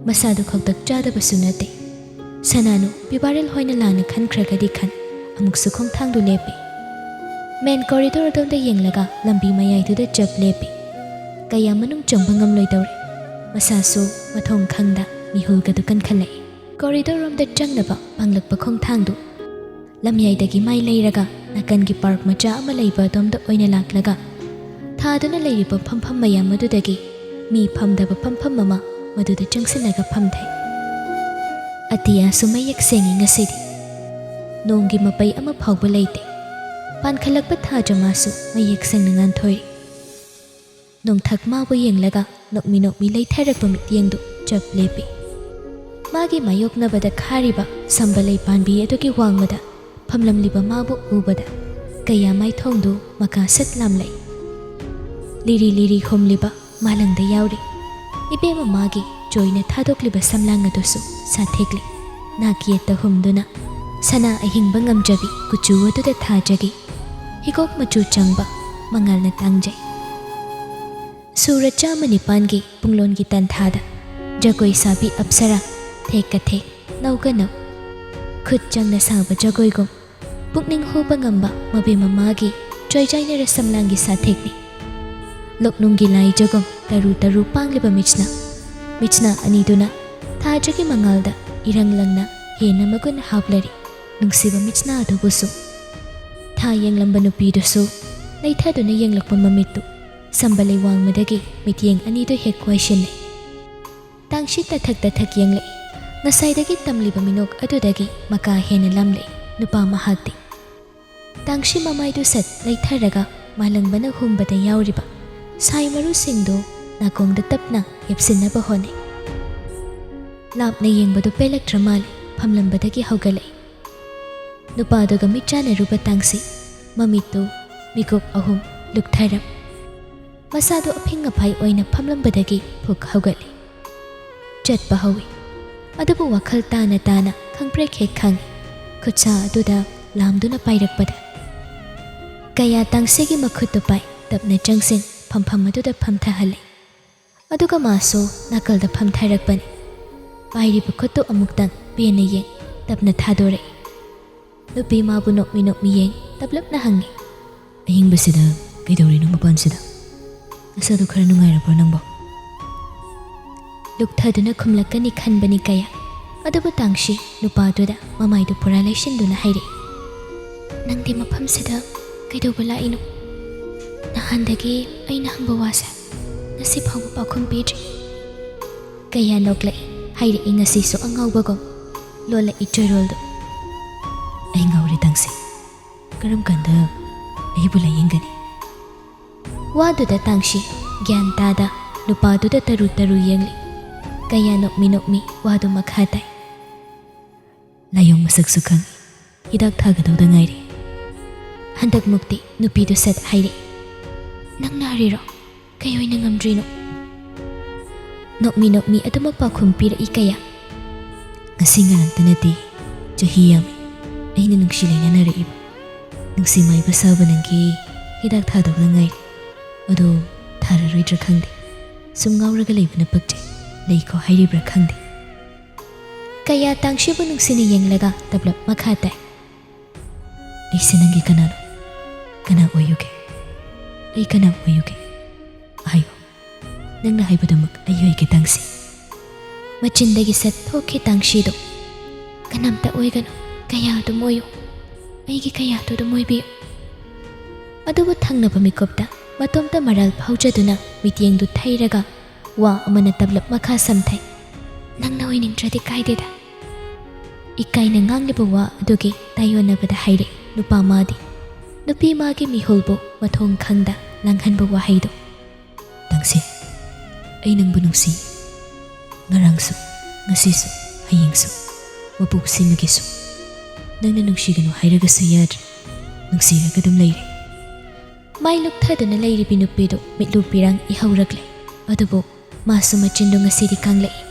ꯃꯁꯥꯗꯨ ꯈꯧꯇꯛ ꯆꯥꯗꯕꯁꯨ ꯅꯠꯇꯦ꯫ ꯁꯅꯥꯅꯨ ꯄꯤꯕꯥꯔꯦꯜ ꯍꯣꯏꯅ ꯂꯥꯟꯅ ꯈꯟꯈ꯭ꯔꯒꯗꯤ ꯈꯟ, ꯑꯃꯨꯛꯁꯨ ꯈꯣꯡꯊꯥꯡꯗꯨ ꯂꯦꯞꯄꯤ꯫ ꯃꯦꯟ ꯀꯣꯔꯤꯗꯣꯔ ꯑꯗꯣꯝꯗ ꯌꯦꯡꯂꯒ ꯂꯝꯕꯤ ꯃꯌꯥꯏꯗꯨꯗ ꯆꯞ ꯂꯦꯞꯄꯤ꯫ ꯀꯌꯥ ꯃꯅꯨꯡ ꯆꯪꯕ ꯉꯝꯂꯣꯏꯗꯧꯔꯦ꯫ ꯃꯁꯥꯁꯨ ꯃꯊꯣꯡ ꯈꯪꯗ ꯃꯤꯍꯨꯜꯒꯗꯨ ꯀꯟꯈꯠꯂꯛꯏ꯫ ꯀꯣꯔꯤꯗꯣꯔ ꯔꯣꯝꯗ ꯆꯪꯅꯕ ꯐꯪꯂꯛꯄ ꯈꯣꯡꯊꯥꯡꯗꯨ ꯂꯝꯌꯥꯏꯗꯒꯤ ꯃꯥꯏ ꯂꯩꯔꯒ ꯅꯥꯀꯟꯒꯤ ꯄꯥꯔꯛ ꯃꯆꯥ ꯑꯃ ꯂꯩꯕ ꯑꯗꯣꯝꯗ ꯑꯣꯏꯅ ꯂꯥꯛꯂꯒ ꯊꯥꯗꯨꯅ ꯂꯩꯔꯤꯕ ꯐꯝꯐꯝ ꯃꯌꯥꯝ ꯑꯗꯨꯗꯒꯤ ꯃꯤ ꯐꯝꯗꯕ ꯐꯝꯐꯝ ꯑꯃ ꯃꯗꯨꯗ ꯆꯪꯁꯤꯜꯂꯒ ꯐꯝꯊꯩ꯫ ꯑꯇꯤꯌꯥꯁꯨ ꯃꯌꯦꯛ ꯁꯦꯡꯉꯤ ꯉꯁꯤꯗꯤ꯫ ꯅꯣꯡꯒꯤ ꯃꯄꯩ ꯑꯃ ꯐꯥꯎꯕ ꯂꯩꯇꯦ꯫ ꯄꯥꯟꯈꯠꯂꯛꯄ ꯊꯥꯖꯃꯥꯁꯨ ꯃꯌꯦꯛ ꯁꯦꯡꯅ ꯉꯥꯟꯊꯣꯏ꯫ ꯅꯣꯡꯊꯛ ꯃꯥꯕꯨ ꯌꯦꯡꯂꯒ ꯅꯣꯛꯃꯤ ꯅꯣꯛꯃꯤ ꯂꯩꯊꯔꯛꯄ ꯃꯤꯠꯌꯦꯡꯗꯨ ꯆꯞ ꯂꯦꯞꯄꯤ꯫ ꯃꯥꯒꯤ ꯃꯥꯌꯣꯛꯅꯕꯗ ꯈꯥꯔꯤꯕ ꯁꯝꯕꯂꯩ ꯄꯥꯟꯕꯤ ꯑꯗꯨꯒꯤ ꯋꯥꯡꯃꯗ ꯐꯝꯂꯝꯂꯤꯕ ꯃꯥꯕꯨ ꯎꯕꯗ ꯀꯌꯥ ꯃꯥꯏꯊꯣꯡꯗꯨ ꯃꯀꯥ ꯁꯠ ꯂꯥꯝꯂꯛꯏ꯫ ꯂꯤꯔꯤ ꯂꯤꯔꯤ ꯍꯨꯝꯂꯤꯕ ꯃꯥꯂꯪꯗ ꯌꯥꯎꯔꯤ꯫ ꯏꯕꯦꯝꯃ ꯃꯥꯒꯤ ꯆꯣꯏꯅ ꯊꯥꯗꯣꯛꯂꯤꯕ ꯁꯝꯂꯥꯡ ꯑꯗꯨꯁꯨ ꯁꯥꯊꯦꯛꯂꯤ꯫ ꯅꯥꯛ ꯌꯦꯠꯇ ꯍꯨꯝꯗꯨꯅ ꯁꯅꯥ ꯑꯍꯤꯡꯕ ꯉꯝꯖꯕꯤ ꯀꯨꯆꯨ ꯑꯗꯨꯗ ꯊꯥꯖꯒꯤ ꯍꯤꯒꯣꯛ ꯃꯆꯨ ꯆꯪꯕ ꯃꯉꯥꯜꯅ ꯇꯥꯡꯖꯩ꯫ ꯁꯨꯔ ꯆꯥꯝꯃ ꯅꯤꯄꯥꯟꯒꯤ ꯄꯨꯡꯂꯣꯟꯒꯤ ꯇꯟꯊꯥꯗ ꯖꯒꯣꯏ ꯁꯥꯕꯤ ꯑꯞꯁꯔꯥ ꯊꯦꯛꯀ ꯊꯦꯛ ꯅꯧꯒ ꯅꯧ꯫ ꯈꯨꯠ ꯆꯪꯅ ꯁꯥꯕ ꯖꯒꯣꯏꯒꯨꯝ ꯄꯨꯛꯅꯤꯡ ꯍꯨꯕ ꯉꯝꯕ ꯃꯕꯦꯝꯃ ꯃꯥꯒꯤ ꯆꯣꯏꯖꯥꯏꯅꯔ ꯁꯝꯂꯥꯡꯒꯤ ꯁꯥꯊꯦꯛꯅꯤ꯫ ꯂꯣꯛꯅꯨꯡꯒꯤ ꯂꯥꯏꯖꯒꯨꯝ ꯇꯔꯨ ꯇꯔꯨ ꯄꯥꯡꯂꯤꯕ ꯃꯤꯠꯁꯅꯥ, ꯃꯤꯠꯁꯅꯥ ꯑꯅꯤꯗꯨꯅ ꯊꯥꯖꯒꯤ ꯃꯉꯥꯜꯗ ꯏꯔꯪ ꯂꯪꯅ ꯍꯦꯟꯅ ꯃꯒꯨꯟ ꯍꯥꯞꯂꯔꯤ꯫ ꯅꯨꯡꯁꯤꯕ ꯃꯤꯠꯁꯅꯥ ꯑꯗꯨꯕꯨꯁꯨ꯫ ꯊꯥ ꯌꯦꯡꯂꯝꯕ ꯅꯨꯄꯤꯗꯨꯁꯨ ꯂꯩꯊꯗꯨꯅ ꯌꯦꯡꯂꯛꯄ ꯃꯃꯤꯠꯇꯨ ꯁꯝꯕꯂꯩ ꯋꯥꯡꯃꯗꯒꯤ ꯃꯤꯠꯌꯦꯡ ꯑꯅꯤꯗꯨ ꯍꯦꯛ ꯀꯣꯏꯁꯤꯟꯅꯩ꯫ ꯇꯥꯡꯁꯤ ꯇꯊꯛ ꯇꯊꯛ ꯌꯦꯡꯂꯛꯏ꯫ ꯉꯁꯥꯏꯗꯒꯤ ꯇꯝꯂꯤꯕ ꯃꯤꯅꯣꯛ ꯑꯗꯨꯗꯒꯤ ꯃꯀꯥ ꯍꯦꯟꯅ ꯂꯥꯝꯂꯛꯏ ꯅꯨꯄꯥ ꯃꯍꯥꯛꯇꯤ꯫ ꯇꯥꯡꯁꯤ ꯃꯃꯥꯏꯗꯨ ꯁꯠ ꯂꯩꯊꯔꯒ ꯃꯥꯂꯪꯕꯅ ꯍꯨꯝꯕꯗ ꯌꯥꯎꯔꯤꯕ ꯁꯥꯏ ꯃꯔꯨꯁꯤꯡꯗꯨ ꯅꯥꯀꯣꯡꯗ ꯇꯞꯅ ꯌꯦꯞꯁꯤꯟꯅꯕ ꯍꯣꯠꯅꯩ꯫ ꯂꯥꯞꯅ ꯌꯦꯡꯕꯗꯨ ꯄꯦꯜꯂꯛꯇ꯭ꯔ ꯃꯥꯜꯂꯦ, ꯐꯝꯂꯝꯕꯗꯒꯤ ꯍꯧꯒꯠꯂꯛꯏ꯫ ꯅꯨꯄꯥꯗꯨꯒ ꯃꯤꯠ ꯆꯥꯟꯅꯔꯨꯕ ꯇꯥꯡꯁꯤ ꯃꯃꯤꯠꯇꯨ ꯃꯤꯀꯨꯞ ꯑꯍꯨꯝ ꯂꯨꯛꯊꯔꯝ꯫ ꯃꯁꯥꯗꯨ ꯑꯐꯤꯡ ꯑꯐꯥꯏ ꯑꯣꯏꯅ ꯐꯝꯂꯝꯕꯗꯒꯤ ꯐꯨꯛ ꯍꯧꯒꯠꯂꯤ꯫ ꯆꯠꯄ ꯍꯧꯏ꯫ ꯑꯗꯨꯕꯨ ꯋꯥꯈꯜ ꯇꯥꯅ ꯇꯥꯅ ꯈꯪꯄ꯭ꯔꯦꯛ ꯍꯦꯛ ꯈꯪꯏ꯫ ꯈꯨꯠꯁꯥ ꯑꯗꯨꯗ ꯂꯥꯝꯗꯨꯅ ꯄꯥꯏꯔꯛꯄꯗ ꯀꯌꯥ ꯇꯥꯡꯁꯤꯒꯤ ꯃꯈꯨꯠꯇꯨ ꯄꯥꯏ ꯇꯞꯅ ꯆꯪꯁꯤꯟ ꯐꯝꯐꯝ ꯑꯗꯨꯗ ꯐꯝꯊꯍꯜꯂꯤ꯫ ꯑꯗꯨꯒ ꯃꯥꯁꯨ ꯅꯥꯀꯜꯗ ꯐꯝꯊꯔꯛꯄꯅꯤ꯫ ꯄꯥꯏꯔꯤꯕ ꯈꯨꯠꯇꯨ ꯑꯃꯨꯛꯇꯪ ꯄꯦꯟꯅ ꯌꯦꯡ, ꯇꯞꯅ ꯊꯥꯗꯣꯔꯛꯏ꯫ ꯅꯨꯄꯤ ꯃꯥꯕꯨ ꯅꯣꯛꯃꯤ ꯅꯣꯛꯃꯤ ꯌꯦꯡ, ꯇꯞꯂꯞꯅ ꯍꯪꯉꯤ꯫ "ꯑꯍꯤꯡꯕꯁꯤꯗ ꯀꯩꯗꯧꯔꯤꯅꯣ ꯃꯄꯥꯟꯁꯤꯗ? ꯅꯁꯥꯗꯣ ꯈꯔ ꯅꯨꯡꯉꯥꯏꯔꯕ꯭ꯔꯣ ꯅꯪꯕꯣ?" ꯂꯨꯛꯊꯗꯨꯅ ꯈꯨꯝꯂꯛꯀꯅꯤ ꯈꯟꯕꯅꯤ ꯀꯌꯥ, ꯑꯗꯨꯕꯨ ꯇꯥꯡꯁꯤ ꯅꯨꯄꯥꯗꯨꯗ ꯃꯃꯥꯏꯗꯨ ꯄꯨꯔꯥ ꯂꯩꯁꯤꯟꯗꯨꯅ ꯍꯥꯏꯔꯛꯏ꯫ "ꯅꯪꯗꯤ ꯃꯐꯝꯁꯤꯗ ꯀꯩꯗꯧꯕ ꯂꯥꯛꯏꯅꯣ? ꯅꯍꯥꯟꯗꯒꯤ ꯑꯩꯅ ꯍꯪꯕ ꯋꯥꯁꯦ ꯉꯁꯤ ꯐꯥꯎꯕ ꯄꯥꯎꯈꯨꯝ ꯄꯤꯗ꯭ꯔꯤ꯫" ꯀꯌꯥ ꯅꯣꯛꯂꯛꯏ, ꯍꯥꯏꯔꯛꯏ ꯉꯁꯤꯁꯨ ꯑꯉꯥꯎꯕꯒꯨꯝ꯫ ꯂꯣꯜꯂꯛꯏ ꯆꯣꯏꯔꯣꯜꯗꯨ꯫ "ꯑꯩ ꯉꯥꯎꯔꯦ ꯇꯥꯡꯁꯤ꯫ ꯀꯔꯝ ꯀꯥꯟꯗ ꯑꯩꯕꯨ ꯂꯥꯌꯦꯡꯒꯅꯤ?" ꯋꯥꯗꯨꯗ ꯇꯥꯡꯁꯤ ꯒ꯭ꯌꯥꯟ ꯇꯥꯗ ꯅꯨꯄꯥꯗꯨꯗ ꯇꯔꯨ ꯇꯔꯨ ꯌꯦꯡꯂꯤ꯫ ꯀꯌꯥ ꯅꯣꯛꯃꯤ ꯅꯣꯛꯃꯤ ꯋꯥꯗꯨ ꯃꯈꯥ ꯇꯥꯏ꯫ "ꯂꯥꯏꯑꯣꯡ ꯃꯁꯛꯁꯨ ꯈꯪꯏ꯫ ꯍꯤꯗꯥꯛ ꯊꯥꯒꯗꯧꯗ ꯉꯥꯏꯔꯦ꯫" ꯍꯟꯗꯛꯃꯨꯛꯇꯤ ꯅꯨꯄꯤꯗꯨ ꯁꯠ ꯍꯥꯏꯔꯛꯏ꯫ "ꯅꯪ ꯅꯥꯔꯤꯔꯣ? ꯀꯩ ꯑꯣꯏꯅ ꯉꯝꯗ꯭ꯔꯤꯅꯣ?" ꯅꯣꯛꯃꯤ ꯅꯣꯛꯃꯤ ꯑꯗꯨꯃꯛ ꯄꯥꯎꯈꯨꯝ ꯄꯤꯔꯛꯏ ꯀꯌꯥ꯫ "ꯉꯁꯤ ꯉꯔꯥꯡꯇ ꯅꯠꯇꯦ, ꯆꯍꯤ ꯌꯥꯝꯃꯤ ꯑꯩꯅ ꯅꯨꯡꯁꯤ ꯂꯩꯅꯅꯔꯛꯏꯕ꯫ ꯅꯨꯡꯁꯤ ꯃꯥꯏꯕ ꯁꯥꯕ ꯅꯪꯒꯤ ꯍꯤꯗꯥꯛ ꯊꯥꯗꯧꯗ ꯉꯥꯏꯔꯦ꯫ ꯑꯗꯣ ꯊꯥꯔꯔꯣꯏꯗ꯭ꯔꯥ ꯈꯪꯗꯦ꯫ ꯁꯨꯝ ꯉꯥꯎꯔꯒ ꯂꯩꯕꯅ ꯄꯛꯆꯩ꯫ ꯂꯩꯀꯣ ꯍꯥꯏꯔꯤꯕ꯭ꯔꯥ ꯈꯪꯗꯦ꯫" ꯀꯌꯥ ꯇꯥꯡꯁꯤꯕꯨ ꯅꯨꯡꯁꯤꯅ ꯌꯦꯡꯂꯒ ꯇꯞꯂꯞ ꯃꯈꯥ ꯇꯥꯏ꯫ "ꯑꯩꯁꯦ ꯅꯪꯒꯤ ꯀꯅꯥꯅꯣ? ꯀꯅꯥ ꯑꯣꯏꯌꯨꯒꯦ? ꯑꯩ ꯀꯅꯥ ꯑꯣꯏꯌꯨꯒꯦ? ꯍꯥꯏꯌꯨ꯫ ꯅꯪꯅ ꯍꯥꯏꯕꯗꯨꯃꯛ ꯑꯩ ꯑꯣꯏꯒꯦ ꯇꯥꯡꯁꯤ꯫" ꯃꯆꯤꯟꯗꯒꯤ ꯁꯠ ꯊꯣꯛꯈꯤ ꯇꯥꯡꯁꯤꯗꯨ꯫ "ꯀꯅꯥꯝꯇ ꯑꯣꯏꯒꯅꯨ, ꯀꯌꯥ ꯑꯗꯨꯝ ꯑꯣꯏꯌꯨ꯫ ꯑꯩꯒꯤ ꯀꯌꯥꯗꯨ ꯑꯗꯨꯝ ꯑꯣꯏꯕꯤꯌꯨ꯫" ꯑꯗꯨꯕꯨ ꯊꯪꯅꯕ ꯃꯤꯀꯨꯞꯇ ꯃꯇꯣꯝꯇ ꯃꯔꯥꯜ ꯐꯥꯎꯖꯗꯨꯅ ꯃꯤꯠꯌꯦꯡꯗꯨ ꯊꯩꯔꯒ ꯋꯥ ꯑꯃꯅ ꯇꯞꯂꯞ ꯃꯈꯥ ꯁꯝꯊꯩ꯫ "ꯅꯪꯅ ꯑꯣꯏꯅꯤꯡꯗ꯭ꯔꯗꯤ ꯀꯥꯏꯗꯦꯗ꯫" ꯏꯀꯥꯏꯅ ꯉꯥꯡꯂꯤꯕ ꯋꯥ ꯑꯗꯨꯒꯤ ꯇꯥꯏꯌꯣꯟꯅꯕꯗ ꯍꯥꯏꯔꯛꯏ ꯅꯨꯄꯥ ꯃꯥꯗꯤ꯫ ꯅꯨꯄꯤ ꯃꯥꯒꯤ ꯃꯤꯍꯨꯜꯕꯨ ꯃꯊꯣꯡ ꯈꯪꯗ ꯂꯥꯡꯍꯟꯕ ꯋꯥꯍꯩꯗꯨ꯫ "ꯇꯥꯡꯁꯤ, ꯑꯩ ꯅꯪꯕꯨ ꯅꯨꯡꯁꯤ꯫ ꯉꯔꯥꯡꯁꯨ, ꯉꯁꯤꯁꯨ, ꯍꯌꯦꯡꯁꯨ, ꯃꯄꯣꯛꯁꯤꯃꯒꯤꯁꯨ꯫ ꯅꯪꯅ ꯅꯨꯡꯁꯤꯒꯅꯨ ꯍꯥꯏꯔꯒꯁꯨ ꯌꯥꯗ꯭ꯔꯦ꯫ ꯅꯨꯡꯁꯤꯔꯒ ꯑꯗꯨꯝ ꯂꯩꯔꯦ꯫" ꯃꯥꯏ ꯂꯨꯞꯊꯗꯨꯅ ꯂꯩꯔꯤꯕꯤ ꯅꯨꯄꯤꯗꯨ ꯃꯤꯠꯂꯨ ꯄꯤꯔꯥꯡ ꯏꯍꯧꯔꯛꯂꯦ꯫ ꯑꯗꯨꯕꯨ ꯃꯥꯁꯨ ꯃꯆꯤꯟꯗꯨ ꯉꯁꯤꯗꯤ ꯀꯥꯡꯂꯛꯏ꯫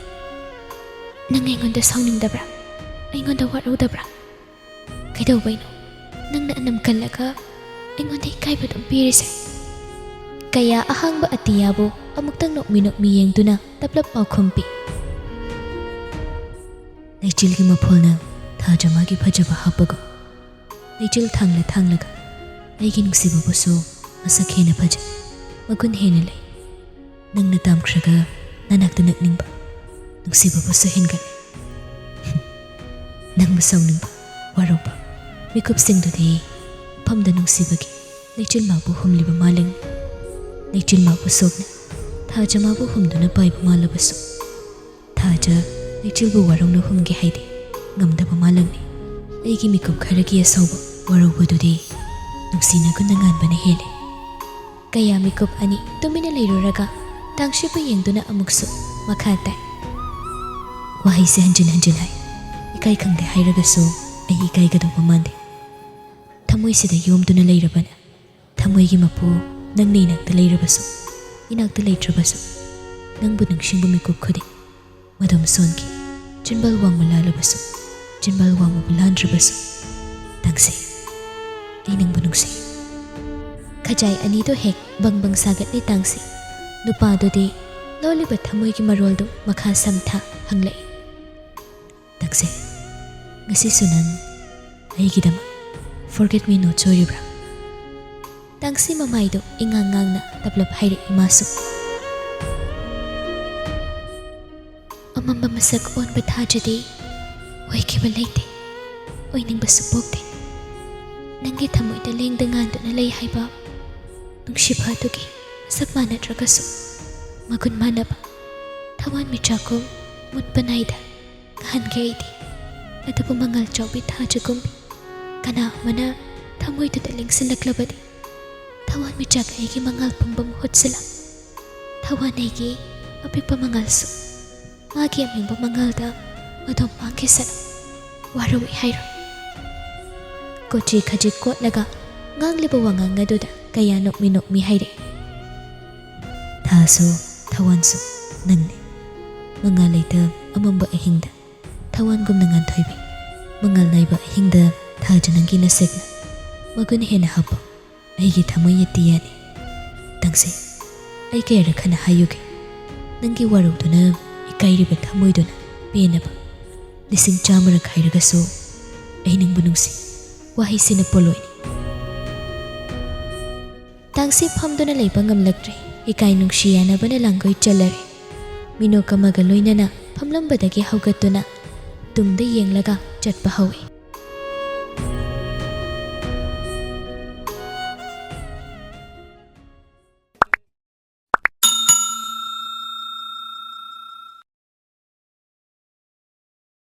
"ꯅꯪ ꯑꯩꯉꯣꯟꯗ ꯁꯥꯎꯅꯤꯡꯗꯕ꯭ꯔꯥ? ꯑꯩꯉꯣꯟꯗ ꯋꯥꯔꯧꯗꯕ꯭ꯔꯥ? ꯀꯩꯗꯧꯕꯩꯅꯣ ꯅꯪꯅ ꯑꯅꯝ ꯀꯜꯂꯒ ꯑꯩꯉꯣꯟꯗ ꯏꯀꯥꯏꯕ ꯑꯗꯨꯝ ꯄꯤꯔꯤꯁꯦ?" ꯀꯌꯥ ꯑꯍꯥꯡꯕ ꯑꯇꯤꯌꯥꯕꯨ ꯑꯃꯨꯛꯇꯪ ꯅꯣꯛꯃꯤ ꯅꯣꯛꯃꯤ ꯌꯦꯡꯗꯨꯅ ꯇꯞꯂꯞ ꯄꯥꯎꯈꯨꯝ ꯄꯤ꯫ ꯂꯩꯆꯤꯜꯒꯤ ꯃꯐꯣꯜꯅ ꯊꯥꯖ ꯃꯥꯒꯤ ꯐꯖꯕ ꯍꯥꯞꯄꯒ, ꯂꯩꯆꯤꯜ ꯊꯥꯡꯂ ꯊꯥꯡꯂꯒ ꯑꯩꯒꯤ ꯅꯨꯡꯁꯤꯕꯕꯨꯁꯨ ꯃꯁꯛ ꯍꯦꯟꯅ ꯐꯖꯩ, ꯃꯒꯨꯟ ꯍꯦꯟꯅ ꯂꯩ꯫ ꯅꯪꯅ ꯇꯥꯝꯈ꯭ꯔꯒ ꯅꯅꯥꯛꯇ ꯅꯛꯅꯤꯡꯕ, ꯅꯨꯡꯁꯤꯕꯕꯨꯁꯨ ꯍꯦꯟꯒꯠꯂꯦ꯫ ꯅꯪꯕꯨ ꯁꯥꯎꯅꯤꯡꯕ, ꯋꯥꯔꯧꯕ ꯃꯤꯀꯨꯞꯁꯤꯡꯗꯨꯗꯤ ꯃꯐꯝꯗ ꯅꯨꯡꯁꯤꯕꯒꯤ ꯂꯩꯆꯤꯜ ꯃꯥꯕꯨ ꯍꯨꯝꯂꯤꯕ ꯃꯥꯂꯪꯅꯤ꯫ ꯂꯩꯆꯤꯜ ꯃꯥꯕꯨ ꯁꯣꯛꯅ ꯊꯥꯖ ꯃꯥꯕꯨ ꯍꯨꯝꯗꯨꯅ ꯄꯥꯏꯕ ꯃꯥꯜꯂꯕꯁꯨ, ꯊꯥꯖ ꯂꯩꯆꯤꯜꯕꯨ ꯋꯥꯔꯧꯅ ꯍꯨꯝꯒꯦ ꯍꯥꯏꯗꯤ ꯉꯝꯗꯕ ꯃꯥꯂꯪꯅꯤ꯫ ꯑꯩꯒꯤ ꯃꯤꯀꯨꯞ ꯈꯔꯒꯤ ꯑꯁꯥꯎꯕ ꯋꯥꯔꯧꯕꯗꯨꯗꯤ ꯅꯨꯡꯁꯤꯅ ꯒꯨꯟꯅ ꯉꯥꯟꯕꯅ ꯍꯦꯜꯂꯤ꯫ ꯀꯌꯥ ꯃꯤꯀꯨꯞ ꯑꯅꯤ ꯇꯨꯃꯤꯟꯅ ꯂꯩꯔꯨꯔꯒ ꯇꯥꯡꯁꯤꯕꯨ ꯌꯦꯡꯗꯨꯅ ꯑꯃꯨꯛꯁꯨ ꯃꯈꯥ ꯇꯥꯏ꯫ ꯋꯥꯍꯩꯁꯦ ꯍꯟꯖꯤꯟ ꯍꯟꯖꯤꯟ ꯍꯥꯏ꯫ ꯏꯀꯥꯏ ꯈꯪꯗꯦ ꯍꯥꯏꯔꯒꯁꯨ ꯑꯩ ꯏꯀꯥꯏꯒꯗꯧꯕ ꯃꯥꯟꯗꯦ꯫ ꯊꯃꯣꯏꯁꯤꯗ ꯌꯣꯝꯗꯨꯅ ꯂꯩꯔꯕꯅ ꯊꯃꯣꯏꯒꯤ ꯃꯄꯨ ꯅꯪꯅ ꯏꯅꯥꯛꯇ ꯂꯩꯔꯕꯁꯨ, ꯏꯅꯥꯛꯇ ꯂꯩꯇ꯭ꯔꯕꯁꯨ, ꯅꯪꯕꯨ ꯅꯤꯡꯁꯤꯡꯕ ꯃꯤꯀꯨꯞ ꯈꯨꯗꯤꯡ ꯃꯗꯣꯝ ꯁꯣꯟꯈꯤ꯫ ꯆꯤꯟꯕꯥꯜ ꯋꯥꯡꯃ ꯂꯥꯜꯂꯕꯁꯨ, ꯆꯤꯟꯕꯥꯜ ꯋꯥꯡꯃꯕꯨ ꯂꯥꯟꯗ꯭ꯔꯕꯁꯨ, ꯇꯥꯡꯁꯤ, ꯑꯩ ꯅꯪꯕꯨ ꯅꯨꯡꯁꯤ꯫ ꯈꯖꯥꯏ ꯑꯅꯤꯗꯣ ꯍꯦꯛ ꯕꯪ ꯕꯪ ꯁꯥꯒꯠꯂꯤ ꯇꯥꯡꯁꯤ꯫ ꯅꯨꯄꯥꯗꯨꯗꯤ ꯂꯣꯜꯂꯤꯕ ꯊꯃꯣꯏꯒꯤ ꯃꯔꯣꯜꯗꯨ ꯃꯈꯥ ꯁꯝꯊ ꯍꯪꯂꯛꯏ꯫ ꯇꯥꯡꯁꯤ, ꯉꯁꯤꯁꯨ ꯅꯪ ꯑꯩꯒꯤꯗꯃꯛ forget me not ꯑꯣꯏꯔꯤꯕ꯭ꯔꯥ? ꯇꯥꯡꯁꯤ ꯃꯃꯥꯏꯗꯨ ꯏꯉꯥꯡ ꯉꯥꯡꯅ ꯇꯞꯂꯞ ꯍꯥꯏꯔꯛꯏ ꯃꯥꯁꯨ꯫ ꯑꯃꯝꯕ ꯃꯁꯛ ꯑꯣꯟꯕ ꯊꯥꯖꯗꯦ꯫ ꯑꯣꯏꯈꯤꯕ ꯂꯩꯇꯦ꯫ ꯑꯣꯏꯅꯤꯡꯕꯁꯨ ꯄꯣꯛꯇꯦ꯫ ꯅꯪꯒꯤ ꯊꯃꯣꯏꯗ ꯂꯦꯡꯗ ꯉꯥꯟꯗꯨꯅ ꯂꯩ ꯍꯥꯏꯕ ꯅꯨꯡꯁꯤꯕ ꯑꯗꯨꯒꯤ ꯃꯁꯛ ꯃꯥꯟꯅꯗ꯭ꯔꯒꯁꯨ ꯃꯒꯨꯟ ꯃꯥꯟꯅꯕ ꯊꯋꯥꯟꯃꯤꯆꯥꯛꯀꯨꯝ ꯃꯨꯠꯄ ꯅꯥꯏꯗ ꯉꯥꯟꯒꯦ ꯑꯩꯗꯤ꯫ ꯑꯗꯨꯕꯨ ꯃꯉꯥꯜ ꯆꯥꯎꯕꯤ ꯊꯥꯖꯒꯨꯝꯕꯤ ꯀꯅꯥ ꯑꯃꯅ ꯊꯃꯣꯏꯗꯨꯗ ꯂꯦꯡꯁꯤꯜꯂꯛꯂꯕꯗꯤ ꯊꯋꯥꯟꯃꯤꯆꯥꯛ ꯑꯩꯒꯤ ꯃꯉꯥꯜ ꯄꯨꯝꯕ ꯃꯍꯨꯠ ꯁꯤꯜꯂ ꯊꯋꯥꯟ ꯑꯩꯒꯤ ꯑꯄꯤꯛꯄ ꯃꯉꯥꯜꯁꯨ ꯃꯥꯒꯤ ꯑꯃꯤꯡꯕ ꯃꯉꯥꯜꯗ ꯃꯗꯣꯝ ꯃꯥꯡꯈꯤꯁꯅꯨ꯫ ꯋꯥꯔꯧꯏ ꯍꯥꯏꯔꯣ꯫ ꯀꯣꯆꯤ ꯈꯖꯤꯛ ꯀꯣꯠꯂꯒ ꯉꯥꯡꯂꯤꯕ ꯋꯥꯉꯥꯡ ꯑꯗꯨꯗ ꯀꯌꯥ ꯅꯣꯛꯃꯤ ꯅꯣꯛꯃꯤ ꯍꯥꯏꯔꯛꯏ꯫ ꯊꯥꯁꯨ ꯊꯋꯥꯟꯁꯨ ꯅꯪꯅꯤ꯫ ꯃꯉꯥꯜ ꯂꯩꯇ ꯑꯃꯝꯕ ꯑꯍꯤꯡꯗ ꯊꯋꯥꯟꯒꯨꯝꯅ ꯉꯥꯟꯊꯣꯏꯕꯤ, ꯃꯉꯥꯜ ꯅꯥꯏꯕ ꯑꯍꯤꯡꯗ ꯊꯥꯖ ꯅꯪꯒꯤ ꯅꯁꯛꯅ ꯃꯒꯨꯟ ꯍꯦꯟꯅ ꯍꯥꯞꯄ ꯑꯩꯒꯤ ꯊꯃꯣꯏ ꯌꯦꯇꯤꯌꯥꯅꯤ꯫ ꯇꯥꯡꯁꯤ, ꯑꯩ ꯀꯌꯥꯔꯛ ꯍꯟꯅ ꯍꯥꯏꯌꯨꯒꯦ, ꯅꯪꯒꯤ ꯋꯥꯔꯧꯗꯨꯅ ꯏꯀꯥꯏꯔꯤꯕ ꯊꯃꯣꯏꯗꯨꯅ ꯄꯦꯟꯅꯕ ꯂꯤꯁꯤꯡ ꯆꯥꯝꯃꯔꯛ ꯍꯥꯏꯔꯒꯁꯨ ꯑꯩ ꯅꯪꯕꯨ ꯅꯨꯡꯁꯤ꯫ ꯋꯥꯍꯩꯁꯤꯅ ꯄꯣꯠꯂꯣꯏꯅꯤ꯫ ꯇꯥꯡꯁꯤ ꯐꯝꯗꯨꯅ ꯂꯩꯕ ꯉꯝꯂꯛꯇ꯭ꯔꯦ꯫ ꯏꯀꯥꯏ ꯅꯨꯡꯁꯤ ꯌꯥꯅꯕꯅ ꯂꯥꯡꯒꯣꯏ ꯆꯠꯂꯔꯦ꯫ ꯃꯤꯅꯣꯛ ꯑꯃꯒ ꯂꯣꯏꯅꯅ ꯐꯝꯂꯝꯕꯗꯒꯤ ꯍꯧꯒꯠꯇꯨꯅ ꯇꯨꯡꯗ ꯌꯦꯡꯂꯒ ꯆꯠꯄ ꯍꯧꯏ꯫